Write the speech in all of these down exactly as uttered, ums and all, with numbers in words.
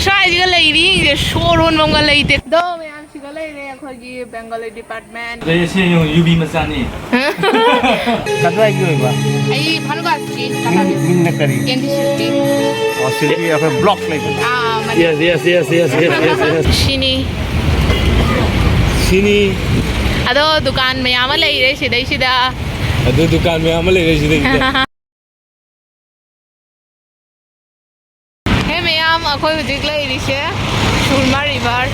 ꯁ꯭ꯋꯥꯏꯁꯤꯒ ꯂꯩꯔꯤꯁꯦ ꯁꯣꯔ ꯍꯣꯟꯐꯝꯒ ꯂꯩꯇꯦ꯫ ꯑꯗꯣ ꯃꯌꯥꯝ ꯁꯤꯒ ꯂꯩꯔꯦ ꯑꯩꯈꯣꯏꯒꯤ ꯕꯦꯡꯒꯣꯂꯤ ꯗꯤꯄꯥꯔꯠꯃꯦꯟ꯫ ꯑꯗꯩ ꯑꯁꯤ ꯌꯦꯡꯉꯨ, ꯌꯨꯕꯤ ꯃꯆꯥꯅꯤ꯫ ꯀꯗꯥꯏꯒꯤ ꯑꯣꯏꯕ? ꯑꯩ ꯐꯥꯔꯨꯒꯥꯁꯀꯤ ꯃꯤꯡ, ꯀꯅꯥꯒꯤ? ꯃꯤꯡꯅ ꯀꯔꯤ? ꯑꯦꯟꯗꯤ ꯁꯤꯜꯄꯤ꯫ ꯑꯣ, ꯁꯤꯜꯄꯤ ꯑꯩꯈꯣꯏ ꯕ꯭ꯂꯣꯛ ꯂꯩꯕ꯫ ꯑꯥ, ꯃꯥꯅꯦ꯫ Yes, yes, yes, yes, yes, yes, yes. ꯁꯤꯅꯤ꯫ ꯁꯤꯅꯤ꯫ ꯑꯗꯣ ꯗꯨꯀꯥꯟ ꯃꯌꯥꯝ ꯑꯃ ꯂꯩꯔꯦ ꯁꯤꯗꯩꯁꯤꯗ꯫ ꯑꯗꯨ ꯗꯨꯀꯥꯟ ꯃꯌꯥꯝ ꯑꯃ ꯂꯩꯔꯦ ꯁꯤꯗꯩꯁꯤꯗ꯫ ꯍꯦ ꯃꯌꯥꯝ, ꯑꯩꯈꯣꯏ ꯍꯧꯖꯤꯛ ꯂꯩꯔꯤꯁꯦ ꯁꯨꯔꯃꯥ ꯔꯤꯚꯔ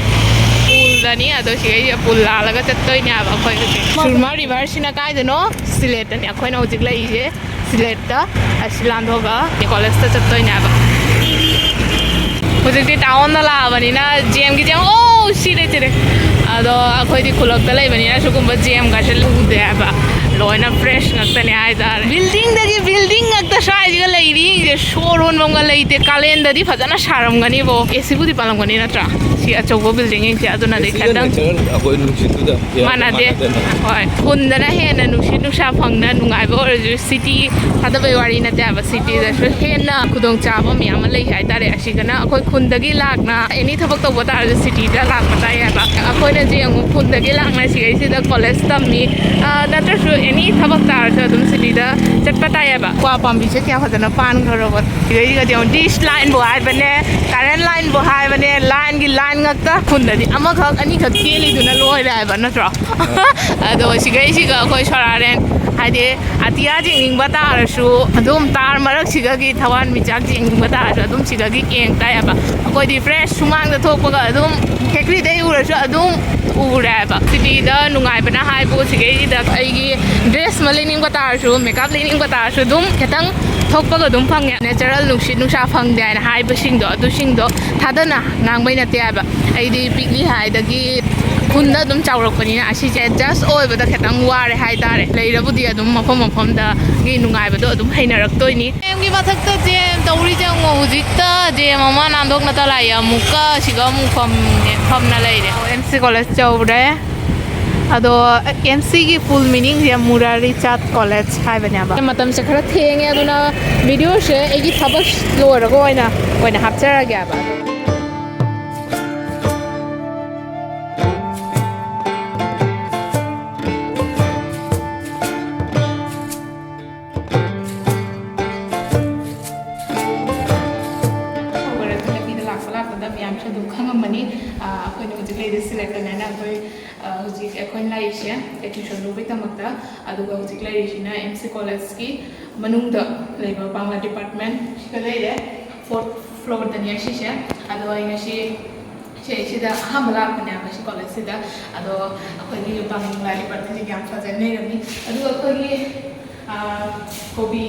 ꯄꯨꯜꯗꯅꯤ꯫ ꯑꯗꯣ ꯁꯤꯒꯩꯁꯤꯗ ꯄꯨꯜ ꯂꯥꯜꯂꯒ ꯆꯠꯇꯣꯏꯅꯦ ꯍꯥꯏꯕ ꯑꯩꯈꯣꯏ ꯍꯧꯖꯤꯛ꯫ ꯁꯨꯔꯃꯥ ꯔꯤꯚꯔꯁꯤꯅ ꯀꯥꯏꯗꯅꯣ? ꯁꯤꯂꯦꯠꯇꯅꯤ ꯑꯩꯈꯣꯏꯅ ꯍꯧꯖꯤꯛ ꯂꯩꯔꯤꯁꯦ꯫ ꯁꯤꯂꯦꯠꯇ ꯑꯁꯤ ꯂꯥꯟꯊꯣꯛꯑꯒ ꯀꯣꯂꯦꯖꯇ ꯆꯠꯇꯣꯏꯅꯦ ꯍꯥꯏꯕ꯫ ꯍꯧꯖꯤꯛꯇꯤ ꯇꯥꯎꯟꯗ ꯂꯥꯛꯑꯕꯅꯤꯅ ꯖꯦꯝꯒꯤ ꯖꯦꯝ, ꯑꯣ, ꯁꯤꯔꯦ, ꯁꯤꯔꯦ꯫ ꯑꯗꯣ ꯑꯩꯈꯣꯏꯗꯤ ꯈꯨꯜꯂꯛꯇ ꯂꯩꯕꯅꯤꯅ ꯁꯤꯒꯨꯝꯕ ꯖꯦꯝꯒꯁꯦ ꯎꯗꯦ ꯍꯥꯏꯕ꯫ ꯂꯣꯏꯅ ꯐ꯭ꯔꯦꯁ ꯉꯥꯛꯇꯅꯦ ꯍꯥꯏꯇꯥꯔꯦ꯫ ꯕꯤꯜꯗꯤꯡꯗꯒꯤ ꯕꯤꯜꯗꯤꯡ ꯉꯥꯛꯇ ꯁ꯭ꯋꯥꯏꯁꯤꯒ ꯂꯩꯔꯤꯁꯦ, ꯁꯣꯔ ꯍꯣꯟꯐꯝꯒ ꯂꯩꯇꯦ꯫ ꯀꯥꯂꯦꯟꯗꯗꯤ ꯐꯖꯅ ꯁꯥꯔꯝꯒꯅꯤꯕꯣ꯫ ꯑꯦ ꯁꯤꯕꯨꯗꯤ ꯄꯥꯜꯂꯝꯒꯅꯤ ꯅꯠꯇ꯭ꯔꯥ? ꯁꯤ ꯑꯆꯧꯕ ꯕꯤꯜꯗꯤꯡꯁꯤꯡꯁꯦ, ꯑꯗꯨꯅꯗꯤ ꯑꯦ ꯁꯤꯒ ꯈꯤꯇꯪ ꯅꯦꯆꯔꯦꯜ ꯑꯩꯈꯣꯏ ꯅꯨꯡꯁꯤꯠꯇꯨꯗ ꯌꯥꯝ ꯃꯥꯟꯅꯗꯦ꯫ ꯃꯥꯟꯅꯗꯦꯅ꯫ ꯍꯣꯏ, ꯈꯨꯟꯗꯅ ꯍꯦꯟꯅ ꯅꯨꯡꯁꯤꯠ ꯅꯨꯡꯁꯥ ꯐꯪꯅ ꯅꯨꯡꯉꯥꯏꯕ ꯑꯣꯏꯔꯁꯨ, ꯁꯤꯇꯤ ꯊꯥꯗꯕꯩ ꯋꯥꯔꯤ ꯅꯠꯇꯦ ꯍꯥꯏꯕ, ꯁꯤꯇꯤꯗꯁꯨ ꯍꯦꯟꯅ ꯈꯨꯗꯣꯡꯆꯥꯕ ꯃꯌꯥꯝ ꯑꯃ ꯂꯩ ꯍꯥꯏꯇꯥꯔꯦ꯫ ꯑꯁꯤꯗꯅ ꯑꯩꯈꯣꯏ ꯈꯨꯟꯗꯒꯤ ꯂꯥꯛꯅ ꯑꯦꯅꯤ ꯊꯕꯛ ꯇꯧꯕ ꯇꯥꯔꯁꯨ ꯁꯤꯇꯤꯗ ꯂꯥꯛꯄ ꯇꯥꯏ ꯍꯥꯏꯕ꯫ ꯑꯩꯈꯣꯏꯅ ꯌꯦꯡꯉꯨ, ꯈꯨꯟꯗꯒꯤ ꯂꯥꯛꯅ ꯁꯤꯒꯩꯁꯤꯗ ꯀꯣꯂꯦꯖ ꯇꯝꯃꯤ, ꯑ, ꯅꯠꯇ꯭ꯔꯁꯨ ꯑꯦꯅꯤ ꯊꯕꯛ ꯇꯥꯔꯁꯨ ꯑꯗꯨꯝ ꯁꯤꯇꯤꯗ ꯆꯠꯄ ꯇꯥꯏ ꯍꯥꯏꯕ꯫ ꯀ꯭ꯋꯥ ꯄꯥꯝꯕꯤꯁꯦ ꯀꯌꯥ ꯐꯖꯅ ꯄꯥꯟꯈ꯭ꯔꯕ꯫ ꯁꯤꯗꯩꯁꯤꯒꯗꯤ ꯌꯦꯡꯉꯨ, ꯗꯤꯁ ꯂꯥꯏꯟꯕꯨ ꯍꯥꯏꯕꯅꯦ, ꯀꯔꯦꯟ ꯂꯥꯏꯟꯕꯨ ꯍꯥꯏꯕꯅꯦ, ꯂꯥꯏꯟꯒꯤ ꯂꯥꯏꯟ ꯉꯥꯛꯇ꯫ ꯈꯨꯟꯗꯗꯤ ꯑꯃꯈꯛ ꯑꯅꯤꯈꯛ ꯆꯦꯜꯂꯤꯗꯨꯅ ꯂꯣꯏꯔꯦ ꯍꯥꯏꯕ ꯅꯠꯇ꯭ꯔꯣ? ꯑꯗꯣ ꯁꯤꯒꯩꯁꯤꯒ ꯑꯩꯈꯣꯏ ꯁꯣꯔꯥꯔꯦꯟ, ꯍꯥꯏꯗꯤ ꯑꯇꯤꯌꯥ ꯌꯦꯡꯅꯤꯡꯕ ꯇꯥꯔꯁꯨ, ꯑꯗꯨꯝ ꯇꯥꯔ ꯃꯔꯛꯁꯤꯒꯒꯤ ꯊꯋꯥꯟꯃꯤꯆꯥꯛ ꯌꯦꯡꯅꯤꯡꯕ ꯇꯥꯔꯁꯨ ꯑꯗꯨꯝ ꯁꯤꯗꯒꯤ ꯌꯦꯡ ꯇꯥꯏ ꯍꯥꯏꯕ꯫ ꯑꯩꯈꯣꯏꯗꯤ ꯐ꯭ꯔꯦꯁ ꯁꯨꯃꯥꯡꯗ ꯊꯣꯛꯄꯒ ꯑꯗꯨꯝ ꯈꯦꯀ꯭ꯔꯤꯗꯩ ꯎꯔꯁꯨ ꯑꯗꯨꯝ ꯎꯔꯦ ꯍꯥꯏꯕ꯫ ꯁꯤꯇꯤꯗ ꯅꯨꯡꯉꯥꯏꯕꯅ ꯍꯥꯏꯕꯨ ꯁꯤꯒꯩꯁꯤꯗ ꯑꯩꯒꯤ ꯗ꯭ꯔꯦꯁ ꯑꯃ ꯂꯩꯅꯤꯡꯕ ꯇꯥꯔꯁꯨ, ꯃꯦꯀꯞ ꯂꯩꯅꯤꯡꯕ ꯇꯥꯔꯁꯨ ꯑꯗꯨꯝ ꯈꯤꯇꯪ ꯊꯣꯛꯄꯒ ꯑꯗꯨꯝ ꯐꯪꯉꯦ꯫ ꯅꯦꯆꯔꯦꯜ ꯅꯨꯡꯁꯤꯠ ꯅꯨꯡꯁꯥ ꯐꯪꯗꯦ ꯍꯥꯏꯅ ꯍꯥꯏꯕꯁꯤꯡꯗꯣ, ꯑꯗꯨꯁꯤꯡꯗꯣ ꯊꯥꯗꯅ ꯉꯥꯡꯕꯩ ꯅꯠꯇꯦ ꯍꯥꯏꯕ꯫ ꯑꯩꯗꯤ ꯄꯤꯛꯂꯤ ꯍꯥꯏꯗꯒꯤ ꯈꯨꯟꯗ ꯑꯗꯨꯝ ꯆꯥꯎꯔꯛꯄꯅꯤꯅ ꯑꯁꯤꯁꯦ ꯑꯦꯗꯖꯁ ꯑꯣꯏꯕꯗ ꯈꯤꯇꯪ ꯋꯥꯔꯦ ꯍꯥꯏꯇꯥꯔꯦ꯫ ꯂꯩꯔꯕꯨꯗꯤ ꯑꯗꯨꯝ ꯃꯐꯝ ꯃꯐꯝꯗꯒꯤ ꯅꯨꯡꯉꯥꯏꯕꯗꯣ ꯑꯗꯨꯝ ꯍꯩꯅꯔꯛꯇꯣꯏꯅꯤ꯫ ꯖꯦꯝꯒꯤ ꯃꯊꯛꯇ ꯖꯦꯝ ꯇꯧꯔꯤ ꯌꯦꯡꯉꯣ꯫ ꯍꯧꯖꯤꯛꯇ ꯖꯦꯝ ꯑꯃ ꯅꯥꯟꯗꯣꯛꯅ ꯇꯂꯥꯏ ꯑꯃꯨꯛꯀ ꯁꯤꯒ ꯑꯃꯨꯛ ꯐꯝꯃꯦ, ꯐꯝꯅ ꯂꯩꯔꯦ꯫ ꯑꯦꯝ ꯁꯤ ꯀꯣꯂꯦꯖ ꯌꯧꯔꯦ꯫ ꯑꯗꯣ ꯑꯦꯝ ꯁꯤꯒꯤ ꯐꯨꯜ ꯃꯤꯅꯤꯡꯁꯦ ꯃꯨꯔꯥꯔꯤ ꯆꯥꯠ ꯀꯣꯂꯦꯖ ꯍꯥꯏꯕꯅꯦꯕ꯫ ꯃꯇꯝꯁꯦ ꯈꯔ ꯊꯦꯡꯉꯦ, ꯑꯗꯨꯅ ꯚꯤꯗꯤꯑꯣꯁꯦ ꯑꯩꯒꯤ ꯊꯕꯛ ꯂꯣꯏꯔꯒ ꯑꯣꯏꯅ, ꯑꯣꯏꯅ ꯍꯥꯞꯆꯔꯒꯦꯕ꯫ ꯑꯗꯨꯝ ꯈꯪꯉꯝꯃꯅꯤ, ꯑ, ꯑꯩꯈꯣꯏꯅ ꯍꯧꯖꯤꯛ ꯂꯩꯔꯤꯁꯦ ꯁꯤꯂꯦꯛꯇꯅꯦꯅ꯫ ꯑꯩꯈꯣꯏ, ꯑ, ꯍꯧꯖꯤꯛ ꯑꯩꯈꯣꯏꯅ ꯂꯩꯔꯤꯁꯦ admission ꯂꯧꯕꯒꯤꯗꯃꯛꯇ, ꯑꯗꯨꯒ ꯍꯧꯖꯤꯛ ꯂꯩꯔꯤꯁꯤꯅ ꯑꯦꯝ ꯁꯤ ꯀꯣꯂꯦꯖꯀꯤ ꯃꯅꯨꯡꯗ ꯂꯩꯕ ꯕꯪꯒ꯭ꯂꯥ ꯗꯤꯄꯥꯔꯠꯃꯦꯟ ꯁꯤꯗ ꯂꯩꯔꯦ꯫ ꯐꯣꯔꯠ ꯐ꯭ꯂꯣꯔꯗꯅꯦ ꯁꯤꯁꯦ꯫ ꯑꯗꯣ ꯑꯩ ꯉꯁꯤ ꯁꯦ ꯁꯤꯗ ꯑꯍꯥꯟꯕ ꯂꯥꯛꯄꯅꯦꯕ ꯁꯤ ꯀꯣꯂꯦꯖꯁꯤꯗ꯫ ꯑꯗꯣ ꯑꯩꯈꯣꯏꯒꯤ ꯕꯪꯒ꯭ꯂꯥ ꯗꯤꯄꯥꯔꯠꯃꯦꯟꯁꯦ ꯌꯥꯝ ꯐꯖꯅ ꯂꯩꯔꯝꯃꯤ꯫ ꯑꯗꯨꯒ ꯑꯩꯈꯣꯏꯒꯤ, ꯑ, ꯀꯣꯕꯤ,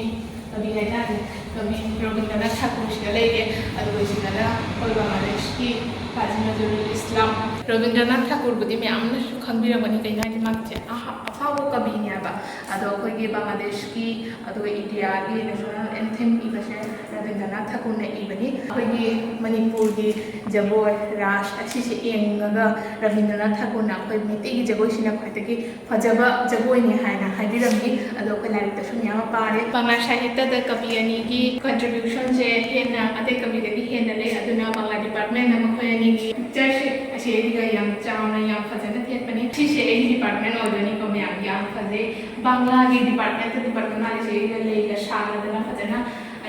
ꯀꯕꯤ ꯍꯥꯏꯇꯥꯔꯦ, ꯀꯕꯤ ꯔꯕꯤꯟꯗ꯭ꯔꯅꯥꯊ ꯊꯥꯀꯨꯔꯁꯤꯗ ꯂꯩꯔꯦ꯫ ꯑꯗꯨꯒ ꯁꯤꯗꯅ ꯑꯩꯈꯣꯏ ꯕꯪꯒ꯭ꯂꯥꯗꯦꯁꯀꯤ ꯀꯥꯖꯤ ꯅꯖꯔꯨꯜ ꯏꯁꯂꯥꯝ꯫ ꯔꯕꯤꯟꯗ꯭ꯔꯅꯥꯊ ꯊꯥꯀꯨꯔꯕꯨꯗꯤ ꯃꯌꯥꯝꯅꯁꯨ ꯈꯪꯕꯤꯔꯝꯒꯅꯤ, ꯀꯩꯅꯣ ꯍꯥꯏꯗꯤ ꯃꯥꯁꯦ ꯑꯐꯥꯎꯕ ꯀꯕꯤꯅꯦꯕ꯫ ꯑꯗꯣ ꯑꯩꯈꯣꯏꯒꯤ ꯕꯪꯒ꯭ꯂꯥꯗꯦꯁꯀꯤ ꯑꯗꯨꯒ ꯏꯟꯗꯤꯌꯥꯒꯤ ꯅꯦꯁꯅꯦꯜ ꯑꯦꯟꯊꯦꯝ ꯏꯕꯁꯦ ꯔꯕꯤꯟꯗ꯭ꯔꯅꯥꯊ ꯊꯥꯀꯨꯔꯅ ꯏꯕꯅꯤ꯫ ꯑꯩꯈꯣꯏꯒꯤ ꯃꯅꯤꯄꯨꯔꯒꯤ ꯖꯒꯣꯏ ꯔꯥꯁ ꯑꯁꯤꯁꯦ ꯌꯦꯡꯉꯒ ꯔꯕꯤꯟꯗ꯭ꯔꯅꯥꯊ ꯊꯥꯀꯨꯔꯅ ꯑꯩꯈꯣꯏ ꯃꯩꯇꯩꯒꯤ ꯖꯒꯣꯏꯁꯤꯅ ꯈ꯭ꯋꯥꯏꯗꯒꯤ ꯐꯖꯕ ꯖꯒꯣꯏꯅꯤ ꯍꯥꯏꯅ ꯍꯥꯏꯕꯤꯔꯝꯃꯤ꯫ ꯑꯗꯣ ꯑꯩꯈꯣꯏ ꯂꯥꯏꯔꯤꯛꯇꯁꯨ ꯃꯌꯥꯝ ꯑꯃ ꯄꯥꯔꯦ꯫ ꯕꯪꯒ꯭ꯂꯥ ꯁꯥꯍꯤꯇ꯭ꯌꯗ ꯀꯕꯤ ꯑꯅꯤꯒꯤ ꯀꯟꯇ꯭ꯔꯤꯕ꯭ꯌꯨꯁꯟꯁꯦ ꯍꯦꯟꯅ ꯑꯇꯩ ꯀꯕꯤꯗꯒꯤ ꯍꯦꯟꯅ ꯂꯩ꯫ ꯑꯗꯨꯅ ꯕꯪꯒ꯭ꯂꯥ ꯗꯤꯄꯥꯔꯠꯃꯦꯟꯅ ꯃꯈꯣꯏ ꯑꯅꯤꯒꯤ ꯄꯤꯛꯆꯔꯁꯦ ꯑꯁꯤ ꯑꯩꯒ ꯌꯥꯝ ꯆꯥꯎꯅ ꯌꯥꯝ ꯐꯖꯅ ꯊꯦꯠꯄꯅꯤ꯫ ꯁꯤꯁꯦ ꯑꯩꯒꯤ ꯗꯤꯄꯥꯔꯠꯃꯦꯟ ꯑꯣꯏꯗꯣꯏꯅꯤꯀꯣ ꯃꯌꯥꯝ, ꯌꯥꯝ ꯐꯖꯩ꯫ ꯕꯪꯒ꯭ꯂꯥꯒꯤ ꯗꯤꯄꯥꯔꯠꯃꯦꯟꯇ ꯗꯤꯄꯥꯔꯠꯃꯦꯟ ꯃꯥꯜꯂꯤꯁꯦ ꯑꯩꯒ ꯂꯩꯒ ꯁꯥꯔꯗꯅ ꯐꯖꯅ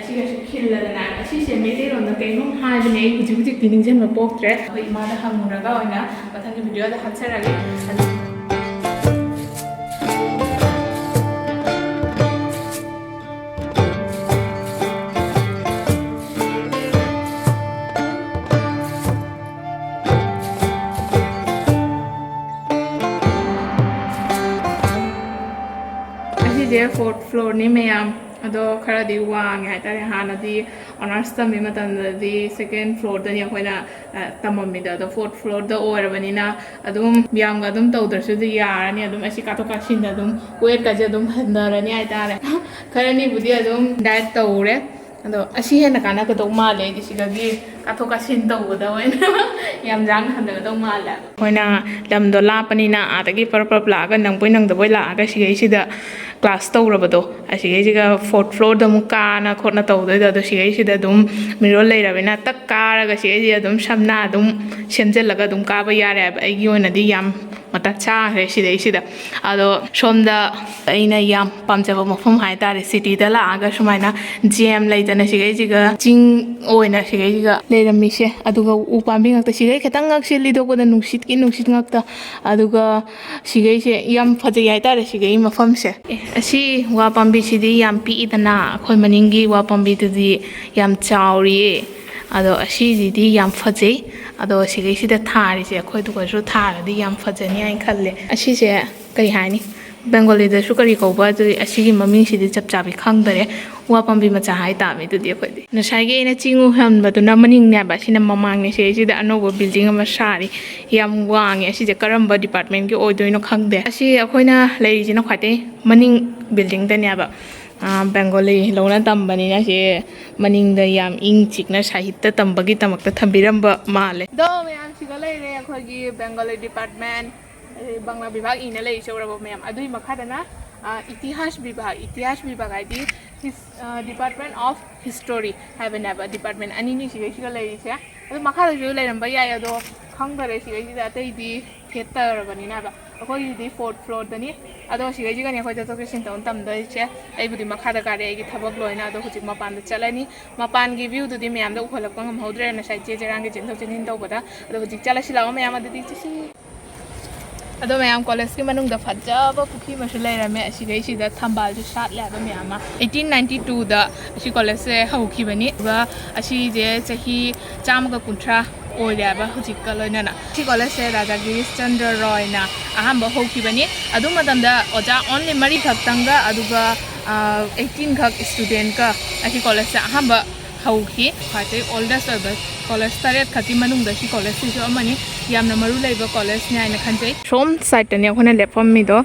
ꯑꯁꯤꯒꯁꯨ ꯈꯤꯜꯂꯗꯅ꯫ ꯑꯁꯤꯁꯦ ꯃꯩꯇꯩꯂꯣꯟꯗ ꯀꯩꯅꯣꯝ ꯍꯥꯏꯕꯅꯦ, ꯑꯩ ꯍꯧꯖꯤꯛ ꯍꯧꯖꯤꯛꯇꯤ ꯅꯤꯡꯁꯤꯡꯕ ꯄꯣꯛꯇ꯭ꯔꯦ꯫ ꯑꯩꯈꯣꯏ ꯏꯃꯥꯗ ꯍꯪꯉꯨꯔꯒ ꯑꯣꯏꯅ ꯃꯊꯪꯒꯤ ꯚꯤꯗꯤꯑꯣꯗ ꯍꯥꯞꯆꯔꯒꯦ꯫ ꯑꯗꯨ ꯑꯁꯤꯁꯦ ꯐꯣꯔꯠ ꯐ꯭ꯂꯣꯔꯅꯤ ꯃꯌꯥꯝ꯫ ꯑꯗꯣ ꯈꯔꯗꯤ ꯋꯥꯡꯉꯦ ꯍꯥꯏꯇꯥꯔꯦ꯫ ꯍꯥꯟꯅꯗꯤ ꯑꯣꯅꯔꯁ ꯇꯝꯃꯤ ꯃꯇꯝꯗꯗꯤ ꯁꯦꯀꯦꯟ ꯐ꯭ꯂꯣꯔꯗꯅꯤ ꯑꯩꯈꯣꯏꯅ, ꯑ, ꯇꯝꯃꯝꯃꯤꯗꯣ꯫ ꯑꯗꯣ ꯐꯣꯔꯠ ꯐ꯭ꯂꯣꯔꯗ ꯑꯣꯏꯔꯕꯅꯤꯅ ꯑꯗꯨꯝ ꯌꯥꯝꯒ ꯑꯗꯨꯝ ꯇꯧꯗ꯭ꯔꯁꯨ ꯑꯗꯨ ꯌꯥꯔꯅꯤ꯫ ꯑꯗꯨꯝ ꯑꯁꯤ ꯀꯥꯊꯣꯛ ꯀꯥꯁꯤꯟꯗ ꯑꯗꯨꯝ ꯋꯦꯠꯀꯁꯦ ꯑꯗꯨꯝ ꯍꯟꯊꯔꯅꯤ ꯍꯥꯏꯇꯥꯔꯦ꯫ ꯈꯔꯅꯤꯕꯨꯗꯤ ꯑꯗꯨꯝ ꯗꯥꯏꯠ ꯇꯧꯔꯦ꯫ ꯑꯗꯣ ꯑꯁꯤ ꯍꯦꯟꯅ ꯀꯥꯟꯅꯒꯗꯧ ꯃꯥꯜꯂꯦ ꯑꯩꯗꯤ ꯁꯤꯗꯒꯤ ꯀꯥꯊꯣꯛ ꯀꯥꯁꯤꯟ ꯇꯧꯕꯗ ꯑꯣꯏꯅ꯫ ꯌꯥꯝ ꯌꯥꯡꯅ ꯍꯟꯊꯒꯗꯧ ꯃꯥꯜꯂꯦ꯫ ꯑꯩꯈꯣꯏꯅ ꯂꯝꯗꯣ ꯂꯥꯞꯄꯅꯤꯅ ꯑꯥꯗꯒꯤ ꯄꯔꯞ ꯄꯔꯞ ꯂꯥꯛꯑꯒ ꯅꯪꯕꯣꯏ ꯅꯪꯗꯕꯣꯏ ꯂꯥꯛꯑꯒ ꯁꯤꯒꯩꯁꯤꯗ ꯀ꯭ꯂꯥꯁ ꯇꯧꯔꯕꯗꯣ, ꯑꯁꯤꯒꯩꯁꯤꯒ ꯐꯣꯔꯠ ꯐ꯭ꯂꯣꯔꯗ ꯑꯃꯨꯛ ꯀꯥꯅ ꯈꯣꯠꯅ ꯇꯧꯗꯣꯏꯗꯣ, ꯑꯗꯣ ꯁꯤꯒꯩꯁꯤꯗ ꯑꯗꯨꯝ ꯃꯤꯔꯣꯜ ꯂꯩꯔꯕꯅꯤꯅ ꯇꯛ ꯀꯥꯔꯒ ꯁꯤꯒꯩꯁꯤꯗ ꯑꯗꯨꯝ ꯁꯝꯅ ꯑꯗꯨꯝ ꯁꯦꯝꯖꯤꯜꯂꯒ ꯑꯗꯨꯝ ꯀꯥꯕ ꯌꯥꯔꯦ ꯍꯥꯏꯕ꯫ ꯑꯩꯒꯤ ꯑꯣꯏꯅꯗꯤ ꯌꯥꯝ ꯃꯇꯠ ꯁꯥꯈ꯭ꯔꯦ ꯁꯤꯗꯩꯁꯤꯗ꯫ ꯑꯗꯣ ꯁꯣꯝꯗ ꯑꯩꯅ ꯌꯥꯝ ꯄꯥꯝꯖꯕ ꯃꯐꯝ ꯍꯥꯏꯇꯥꯔꯦ, ꯁꯤꯇꯤꯗ ꯂꯥꯛꯑꯒ ꯁꯨꯃꯥꯏꯅ ꯖꯦꯝ ꯂꯩꯗꯅ ꯁꯤꯒꯩꯁꯤꯒ ꯆꯤꯡ ꯑꯣꯏꯅ ꯁꯤꯒꯩꯁꯤꯒ ꯂꯩꯔꯝꯃꯤꯁꯦ꯫ ꯑꯗꯨꯒ ꯎ ꯄꯥꯝꯕꯤ ꯉꯥꯛꯇ, ꯁꯤꯒꯩ ꯈꯤꯇꯪ ꯉꯛꯁꯤꯜꯂꯤꯗꯣꯛꯄꯗ ꯅꯨꯡꯁꯤꯠꯀꯤ ꯅꯨꯡꯁꯤꯠ ꯉꯥꯛꯇ꯫ ꯑꯗꯨꯒ ꯁꯤꯒꯩꯁꯦ ꯌꯥꯝ ꯐꯖꯩ ꯍꯥꯏꯇꯥꯔꯦ ꯁꯤꯒꯩ ꯃꯐꯝꯁꯦ꯫ ꯑꯦ, ꯑꯁꯤ ꯋꯥ ꯄꯥꯝꯕꯤꯁꯤꯗꯤ ꯌꯥꯝ ꯄꯤꯛꯏꯗꯅ, ꯑꯩꯈꯣꯏ ꯃꯅꯤꯡꯒꯤ ꯋꯥ ꯄꯥꯝꯕꯤꯗꯨꯗꯤ ꯌꯥꯝ ꯆꯥꯎꯔꯤꯌꯦ꯫ ꯑꯗꯣ ꯑꯁꯤꯁꯤꯗꯤ ꯌꯥꯝ ꯐꯖꯩ꯫ ꯑꯗꯣ ꯁꯤꯒꯩꯁꯤꯗ ꯊꯥꯔꯤꯁꯦ ꯑꯩꯈꯣꯏꯗꯨꯒꯁꯨ ꯊꯥꯔꯗꯤ ꯌꯥꯝ ꯐꯖꯅꯤ ꯍꯥꯏꯅ ꯈꯜꯂꯦ꯫ ꯑꯁꯤꯁꯦ ꯀꯔꯤ ꯍꯥꯏꯅꯤ, ꯕꯦꯡꯒꯣꯂꯤꯗꯁꯨ ꯀꯔꯤ ꯀꯧꯕ, ꯑꯗꯨꯗꯤ ꯑꯁꯤꯒꯤ ꯃꯃꯤꯡꯁꯤꯗꯤ ꯆꯞ ꯆꯥꯕꯤ ꯈꯪꯗꯔꯦ꯫ ꯋꯥ ꯄꯥꯝꯕꯤ ꯃꯆꯥ ꯍꯥꯏ ꯇꯥꯕꯅꯤ ꯑꯗꯨꯗꯤ ꯑꯩꯈꯣꯏꯗꯤ꯫ ꯉꯁꯥꯏꯒꯤ ꯑꯩꯅ ꯆꯤꯡ ꯎꯍꯟꯕꯗꯨꯅ ꯃꯅꯤꯡꯅꯦꯕ, ꯑꯁꯤꯅ ꯃꯃꯥꯡꯅꯦ꯫ ꯁꯤꯁꯤꯗ ꯑꯅꯧꯕ ꯕꯤꯜꯗꯤꯡ ꯑꯃ ꯁꯥꯔꯤ, ꯌꯥꯝ ꯋꯥꯡꯉꯦ꯫ ꯑꯁꯤꯁꯦ ꯀꯔꯝꯕ ꯗꯤꯄꯥꯔꯠꯃꯦꯟꯒꯤ ꯑꯣꯏꯗꯣꯏꯅꯣ ꯈꯪꯗꯦ꯫ ꯑꯁꯤ ꯑꯩꯈꯣꯏꯅ ꯂꯩꯔꯤꯁꯤꯅ ꯈ꯭ꯋꯥꯏꯗꯩ ꯃꯅꯤꯡ ꯕꯤꯜꯗꯤꯡꯗꯅꯦꯕ꯫ ꯑꯥ, ꯕꯦꯡꯒꯣꯂꯤ ꯂꯣꯟꯅ ꯇꯝꯕꯅꯤꯅ ꯁꯤ ꯃꯅꯤꯡꯗ ꯌꯥꯝ ꯏꯪ ꯆꯤꯛꯅ ꯁꯥꯍꯤꯠꯇ ꯇꯝꯕꯒꯤꯗꯃꯛꯇ ꯊꯝꯕꯤꯔꯝꯕ ꯃꯥꯜꯂꯦ꯫ ꯑꯗꯣ ꯃꯌꯥꯝ, ꯁꯤꯒ ꯂꯩꯔꯦ ꯑꯩꯈꯣꯏꯒꯤ ꯕꯦꯡꯒꯣꯂꯤ ꯗꯤꯄꯥꯔꯠꯃꯦꯟ, ꯑꯗꯩ ꯕꯪꯂꯥ ꯕꯤꯚꯥꯒ ꯏꯅ ꯂꯩꯔꯤꯁꯦ ꯎꯔꯕꯣ ꯃꯌꯥꯝ? ꯑꯗꯨꯒꯤ ꯃꯈꯥꯗꯅ, ꯑ, ꯏꯇꯤꯍꯥꯁ ꯕꯤꯚꯥꯒ, ꯏꯇꯤꯍꯥꯁ ꯕꯤꯚꯥꯒ ꯍꯥꯏꯗꯤ ꯍꯤꯁ-, ꯑ, Department of History ꯍꯥꯏꯕꯅꯦꯕ꯫ ꯗꯤꯄꯥꯔꯠꯃꯦꯟ ꯑꯅꯤꯅꯤ ꯁꯤꯒꯩꯁꯤꯒ ꯂꯩꯔꯤꯁꯦ꯫ ꯑꯗꯨ ꯃꯈꯥꯗꯁꯨ ꯂꯩꯔꯝꯕ ꯌꯥꯏ, ꯑꯗꯣ ꯈꯪꯗꯔꯦ ꯁꯤꯒꯩꯁꯤꯗ, ꯑꯇꯩꯗꯤ ꯊꯦꯠꯇꯔꯕꯅꯤꯅ ꯍꯥꯏꯕ꯫ ꯑꯩꯈꯣꯏꯒꯤꯗꯤ ꯐꯣꯔꯠ ꯐ꯭ꯂꯣꯔꯗꯅꯤ꯫ ꯑꯗꯣ ꯁꯤꯒꯩꯁꯤꯒꯅꯤ ꯑꯩꯈꯣꯏ ꯆꯠꯊꯣꯛ ꯆꯠꯁꯤꯟ ꯇꯧꯅ ꯇꯝꯗꯣꯏꯁꯦ꯫ ꯑꯩꯕꯨꯗꯤ ꯃꯈꯥꯗ ꯀꯥꯔꯦ, ꯑꯩꯒꯤ ꯊꯕꯛ ꯂꯣꯏꯅ꯫ ꯑꯗꯣ ꯍꯧꯖꯤꯛ ꯃꯄꯥꯟꯗ ꯆꯠꯂꯅꯤ꯫ ꯃꯄꯥꯟꯒꯤ ꯚ꯭ꯌꯨꯗꯨꯗꯤ ꯃꯌꯥꯝꯗ ꯎꯍꯜꯂꯛꯄ ꯉꯝꯍꯧꯗ꯭ꯔꯦ, ꯉꯁꯥꯏ ꯆꯦ ꯆꯦꯔꯥꯡꯒꯤ ꯆꯦꯟꯊꯣꯛ ꯆꯦꯟꯁꯤꯟ ꯇꯧꯕꯗ꯫ ꯑꯗꯣ ꯍꯧꯖꯤꯛ ꯆꯠꯂꯁꯤ ꯂꯥꯛꯑꯣ ꯃꯌꯥꯝ, ꯑꯗꯨꯗꯤ ꯆꯠꯁꯤ꯫ ꯑꯗꯣ ꯃꯌꯥꯝ, ꯀꯣꯂꯦꯖꯀꯤ ꯃꯅꯨꯡꯗ ꯐꯖꯕ ꯄꯨꯈ꯭ꯔꯤ ꯑꯃꯁꯨ ꯂꯩꯔꯝꯃꯦ꯫ ꯑꯁꯤꯒꯩꯁꯤꯗ ꯊꯝꯕꯥꯜꯁꯨ ꯁꯥꯠꯂꯦ ꯍꯥꯏꯕ ꯃꯌꯥꯝ ꯑꯃ꯫ ꯑꯩꯠꯇꯤꯟ ꯅꯥꯏꯟꯇꯤ ꯇꯨꯗ ꯑꯁꯤ ꯀꯣꯂꯦꯖꯁꯦ ꯍꯧꯈꯤꯕꯅꯤ꯫ ꯑꯗꯨꯒ ꯑꯁꯤꯁꯦ ꯆꯍꯤ ꯆꯥꯝꯃꯒ ꯀꯨꯟꯊ꯭ꯔꯥ ꯑꯣꯏꯔꯦ ꯍꯥꯏꯕ ꯍꯧꯖꯤꯛꯀ ꯂꯣꯏꯅꯅ꯫ ꯁꯤ ꯀꯣꯂꯦꯖꯁꯦ ꯔꯥꯖꯥ ꯒꯤꯔꯤꯁ ꯆꯟꯗ꯭ꯔ ꯔꯣꯏꯅ ꯑꯍꯥꯟꯕ ꯍꯧꯈꯤꯕꯅꯤ꯫ ꯑꯗꯨ ꯃꯇꯝꯗ ꯑꯣꯖꯥ only ꯃꯔꯤ ꯈꯛꯇꯪꯒ, ꯑꯗꯨꯒ, ꯑ, ꯑꯩꯠꯇꯤꯟ ꯈꯛ ꯁ꯭ꯇꯨꯗꯦꯟꯠꯀ ꯑꯁꯤ ꯀꯣꯂꯦꯖꯁꯦ ꯑꯍꯥꯟꯕ ꯍꯧꯈꯤ꯫ ꯈ꯭ꯋꯥꯏꯗꯒꯤ oldest ꯑꯣꯏꯕ ꯀꯣꯂꯦꯖ ꯇꯔꯦꯠ ꯈꯛꯀꯤ ꯃꯅꯨꯡꯗ ꯁꯤ ꯀꯣꯂꯦꯖꯁꯤꯁꯨ ꯑꯃꯅꯤ꯫ ꯌꯥꯝꯅ ꯃꯔꯨ ꯂꯩꯕ ꯀꯣꯂꯦꯖꯅꯤ ꯍꯥꯏꯅ ꯈꯟꯖꯩ꯫ ꯁꯣꯝ ꯁꯥꯏꯠꯇꯅꯤ ꯑꯩꯈꯣꯏꯅ ꯂꯦꯞꯐꯝꯃꯤꯗꯣ,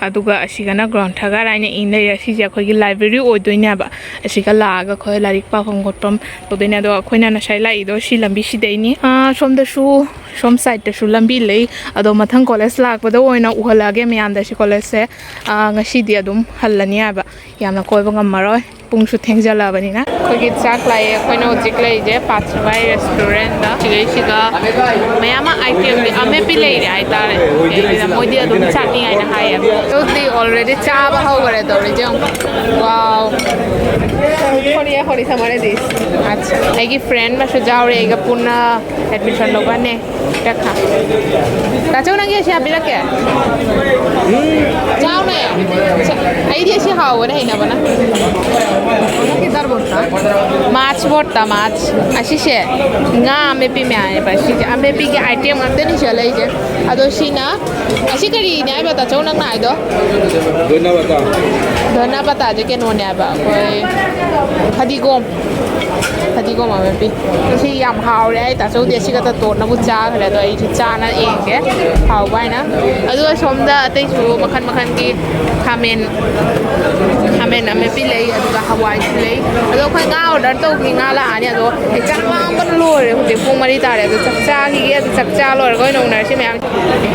ꯑꯗꯨꯒ ꯑꯁꯤꯒꯅ ꯒ꯭ꯔꯟꯊꯒꯥꯔ ꯍꯥꯏꯅ ꯏ ꯂꯩꯔꯦ꯫ ꯁꯤꯁꯦ ꯑꯩꯈꯣꯏꯒꯤ ꯂꯥꯏꯕ꯭ꯔꯦꯔꯤ ꯑꯣꯏꯗꯣꯏꯅꯦꯕ꯫ ꯑꯁꯤꯒ ꯂꯥꯛꯑꯒ ꯑꯩꯈꯣꯏ ꯂꯥꯏꯔꯤꯛ ꯄꯥꯐꯝ ꯈꯣꯠꯐꯝ ꯇꯧꯗꯣꯏꯅꯦ꯫ ꯑꯗꯣ ꯑꯩꯈꯣꯏꯅ ꯉꯁꯥꯏ ꯂꯥꯛꯏꯗꯣ ꯁꯤ ꯂꯝꯕꯤꯁꯤꯗꯩꯅꯤ꯫ ꯑꯥ, ꯁꯣꯝꯗꯁꯨ, ꯁꯣꯝ ꯁꯥꯏꯠꯇꯁꯨ ꯂꯝꯕꯤ ꯂꯩ꯫ ꯑꯗꯣ ꯃꯊꯪ ꯀꯣꯂꯦꯖ ꯂꯥꯛꯄꯗ ꯑꯣꯏꯅ ꯎꯍꯜꯂꯛꯑꯒꯦ ꯃꯌꯥꯝꯗ ꯁꯤ ꯀꯣꯂꯦꯖꯁꯦ꯫ ꯑꯥ, ꯉꯁꯤꯗꯤ ꯑꯗꯨꯝ ꯍꯜꯂꯅꯤ ꯍꯥꯏꯕ, ꯌꯥꯝꯅ ꯀꯣꯏꯕ ꯉꯝꯃꯔꯣꯏ꯫ ꯄꯨꯡꯁꯨ ꯊꯦꯡꯖꯜꯂꯛꯑꯕꯅꯤꯅ꯫ ꯑꯩꯈꯣꯏꯒꯤ ꯆꯥꯛ ꯂꯥꯛꯑꯦ꯫ ꯑꯩꯈꯣꯏꯅ ꯍꯧꯖꯤꯛ ꯂꯩꯔꯤꯁꯦ ꯄꯥꯠꯁꯕꯥꯏ ꯔꯦꯁꯇꯨꯔꯦꯟꯗ꯫ ꯁꯤꯗꯩꯁꯤꯗ ꯃꯌꯥꯝ ꯑꯃ ꯑꯥꯏꯇꯦꯝꯗꯤ ꯑꯃꯦꯠꯄꯤ ꯂꯩꯔꯦ ꯍꯥꯏꯇꯥꯔꯦ꯫ ꯁꯤꯗꯩꯁꯤꯗ ꯃꯣꯏꯗꯤ ꯑꯗꯨꯝ ꯆꯥꯅꯤꯡꯉꯥꯏꯅ ꯍꯥꯏꯌꯦꯕ꯫ ꯑꯗꯨꯗꯤ already ꯆꯥꯕ ꯍꯧꯈꯔꯦ ꯇꯧꯔꯤꯁꯦ ꯌꯦꯡꯉꯨ꯫ Wow. ꯍꯣꯔꯤ ꯍꯣꯔꯤ ꯁꯝꯃꯔꯦꯗꯤ꯫ ꯑꯠꯆꯥ꯫ ꯑꯩꯒꯤ ꯐ꯭ꯔꯦꯟ ꯑꯃꯁꯨ ꯌꯥꯎꯔꯦ ꯑꯩꯒ ꯄꯨꯟꯅ꯫ ꯑꯦꯗꯃꯤꯁꯟ ꯂꯧꯕꯅꯦ꯫ ꯇꯥꯆꯧ, ꯅꯪꯒꯤ ꯑꯁꯤ ꯍꯥꯞꯄꯤꯔꯛꯀꯦ꯫ ꯆꯥꯎꯅꯦ꯫ ꯑꯩꯗꯤ ꯑꯁꯤ ꯍꯥꯎꯕꯅꯦ, ꯍꯩꯅꯕꯅ꯫ March ꯕꯣꯠꯇ March. ꯑꯁꯤꯁꯦ ꯉꯥ ꯑꯃꯦꯠꯄꯤ ꯃꯌꯥꯝꯅꯦꯕ꯫ ꯁꯤꯁꯦ ꯑꯃꯦꯠꯄꯤꯒꯤ ꯑꯥꯏꯇꯦꯝ ꯉꯥꯛꯇꯅꯤ ꯁꯤꯗ ꯂꯩꯁꯦ꯫ ꯑꯗꯣ ꯁꯤꯅ, ꯑꯁꯤ ꯀꯔꯤꯅꯦ ꯍꯥꯏꯕ ꯇꯥꯆꯧ ꯅꯪꯅ ꯍꯥꯏꯗꯣ? ꯗꯣꯅꯥ ꯄꯇꯥ꯫ ꯗꯣꯅꯥ ꯄꯇꯥꯁꯦ ꯀꯩꯅꯣꯅꯦꯕ, ꯑꯩꯈꯣꯏ ꯐꯗꯤꯒꯣꯝ꯫ ꯐꯗꯤꯒꯣꯝ ꯑꯃꯦꯠꯄꯤ꯫ ꯁꯤ ꯌꯥꯝ ꯍꯥꯎꯔꯦ꯫ ꯑꯩ ꯇꯥꯆꯧꯗꯤ ꯑꯁꯤꯒ ꯇꯣꯠꯅꯕꯨ ꯆꯥꯈ꯭ꯔꯦ, ꯑꯗꯣ ꯑꯩꯁꯨ ꯆꯥꯅ ꯌꯦꯡꯒꯦ ꯍꯥꯎꯕ ꯍꯥꯏꯅ꯫ ꯑꯗꯨꯒ ꯁꯣꯝꯗ ꯑꯇꯩꯁꯨ ꯃꯈꯜ ꯃꯈꯜꯒꯤ ꯈꯥꯃꯦꯟ, ꯈꯥꯃꯦꯟ ꯑꯃꯦꯠꯄꯤ ꯂꯩ, ꯑꯗꯨꯒ ꯍꯋꯥꯏꯁꯨ ꯂꯩ꯫ ꯑꯗꯣ ꯑꯩꯈꯣꯏ ꯉꯥ ꯑꯣꯔꯗꯔ ꯇꯧꯈꯤ, ꯉꯥ ꯂꯥꯛꯑꯅꯤ꯫ ꯑꯗꯣ ꯑꯩ ꯆꯥꯛ ꯂꯥꯝꯕꯅ ꯂꯣꯏꯔꯦ꯫ ꯍꯧꯖꯤꯛ ꯄꯨꯡ ꯃꯔꯤ ꯇꯥꯔꯦ꯫ ꯑꯗꯣ ꯆꯥꯛ ꯆꯥꯈꯤꯒꯦ, ꯑꯗꯨ ꯆꯥꯛ ꯆꯥ ꯂꯣꯏꯔꯒ ꯑꯣꯏꯅ ꯎꯅꯔꯁꯤ ꯃꯌꯥꯝ꯫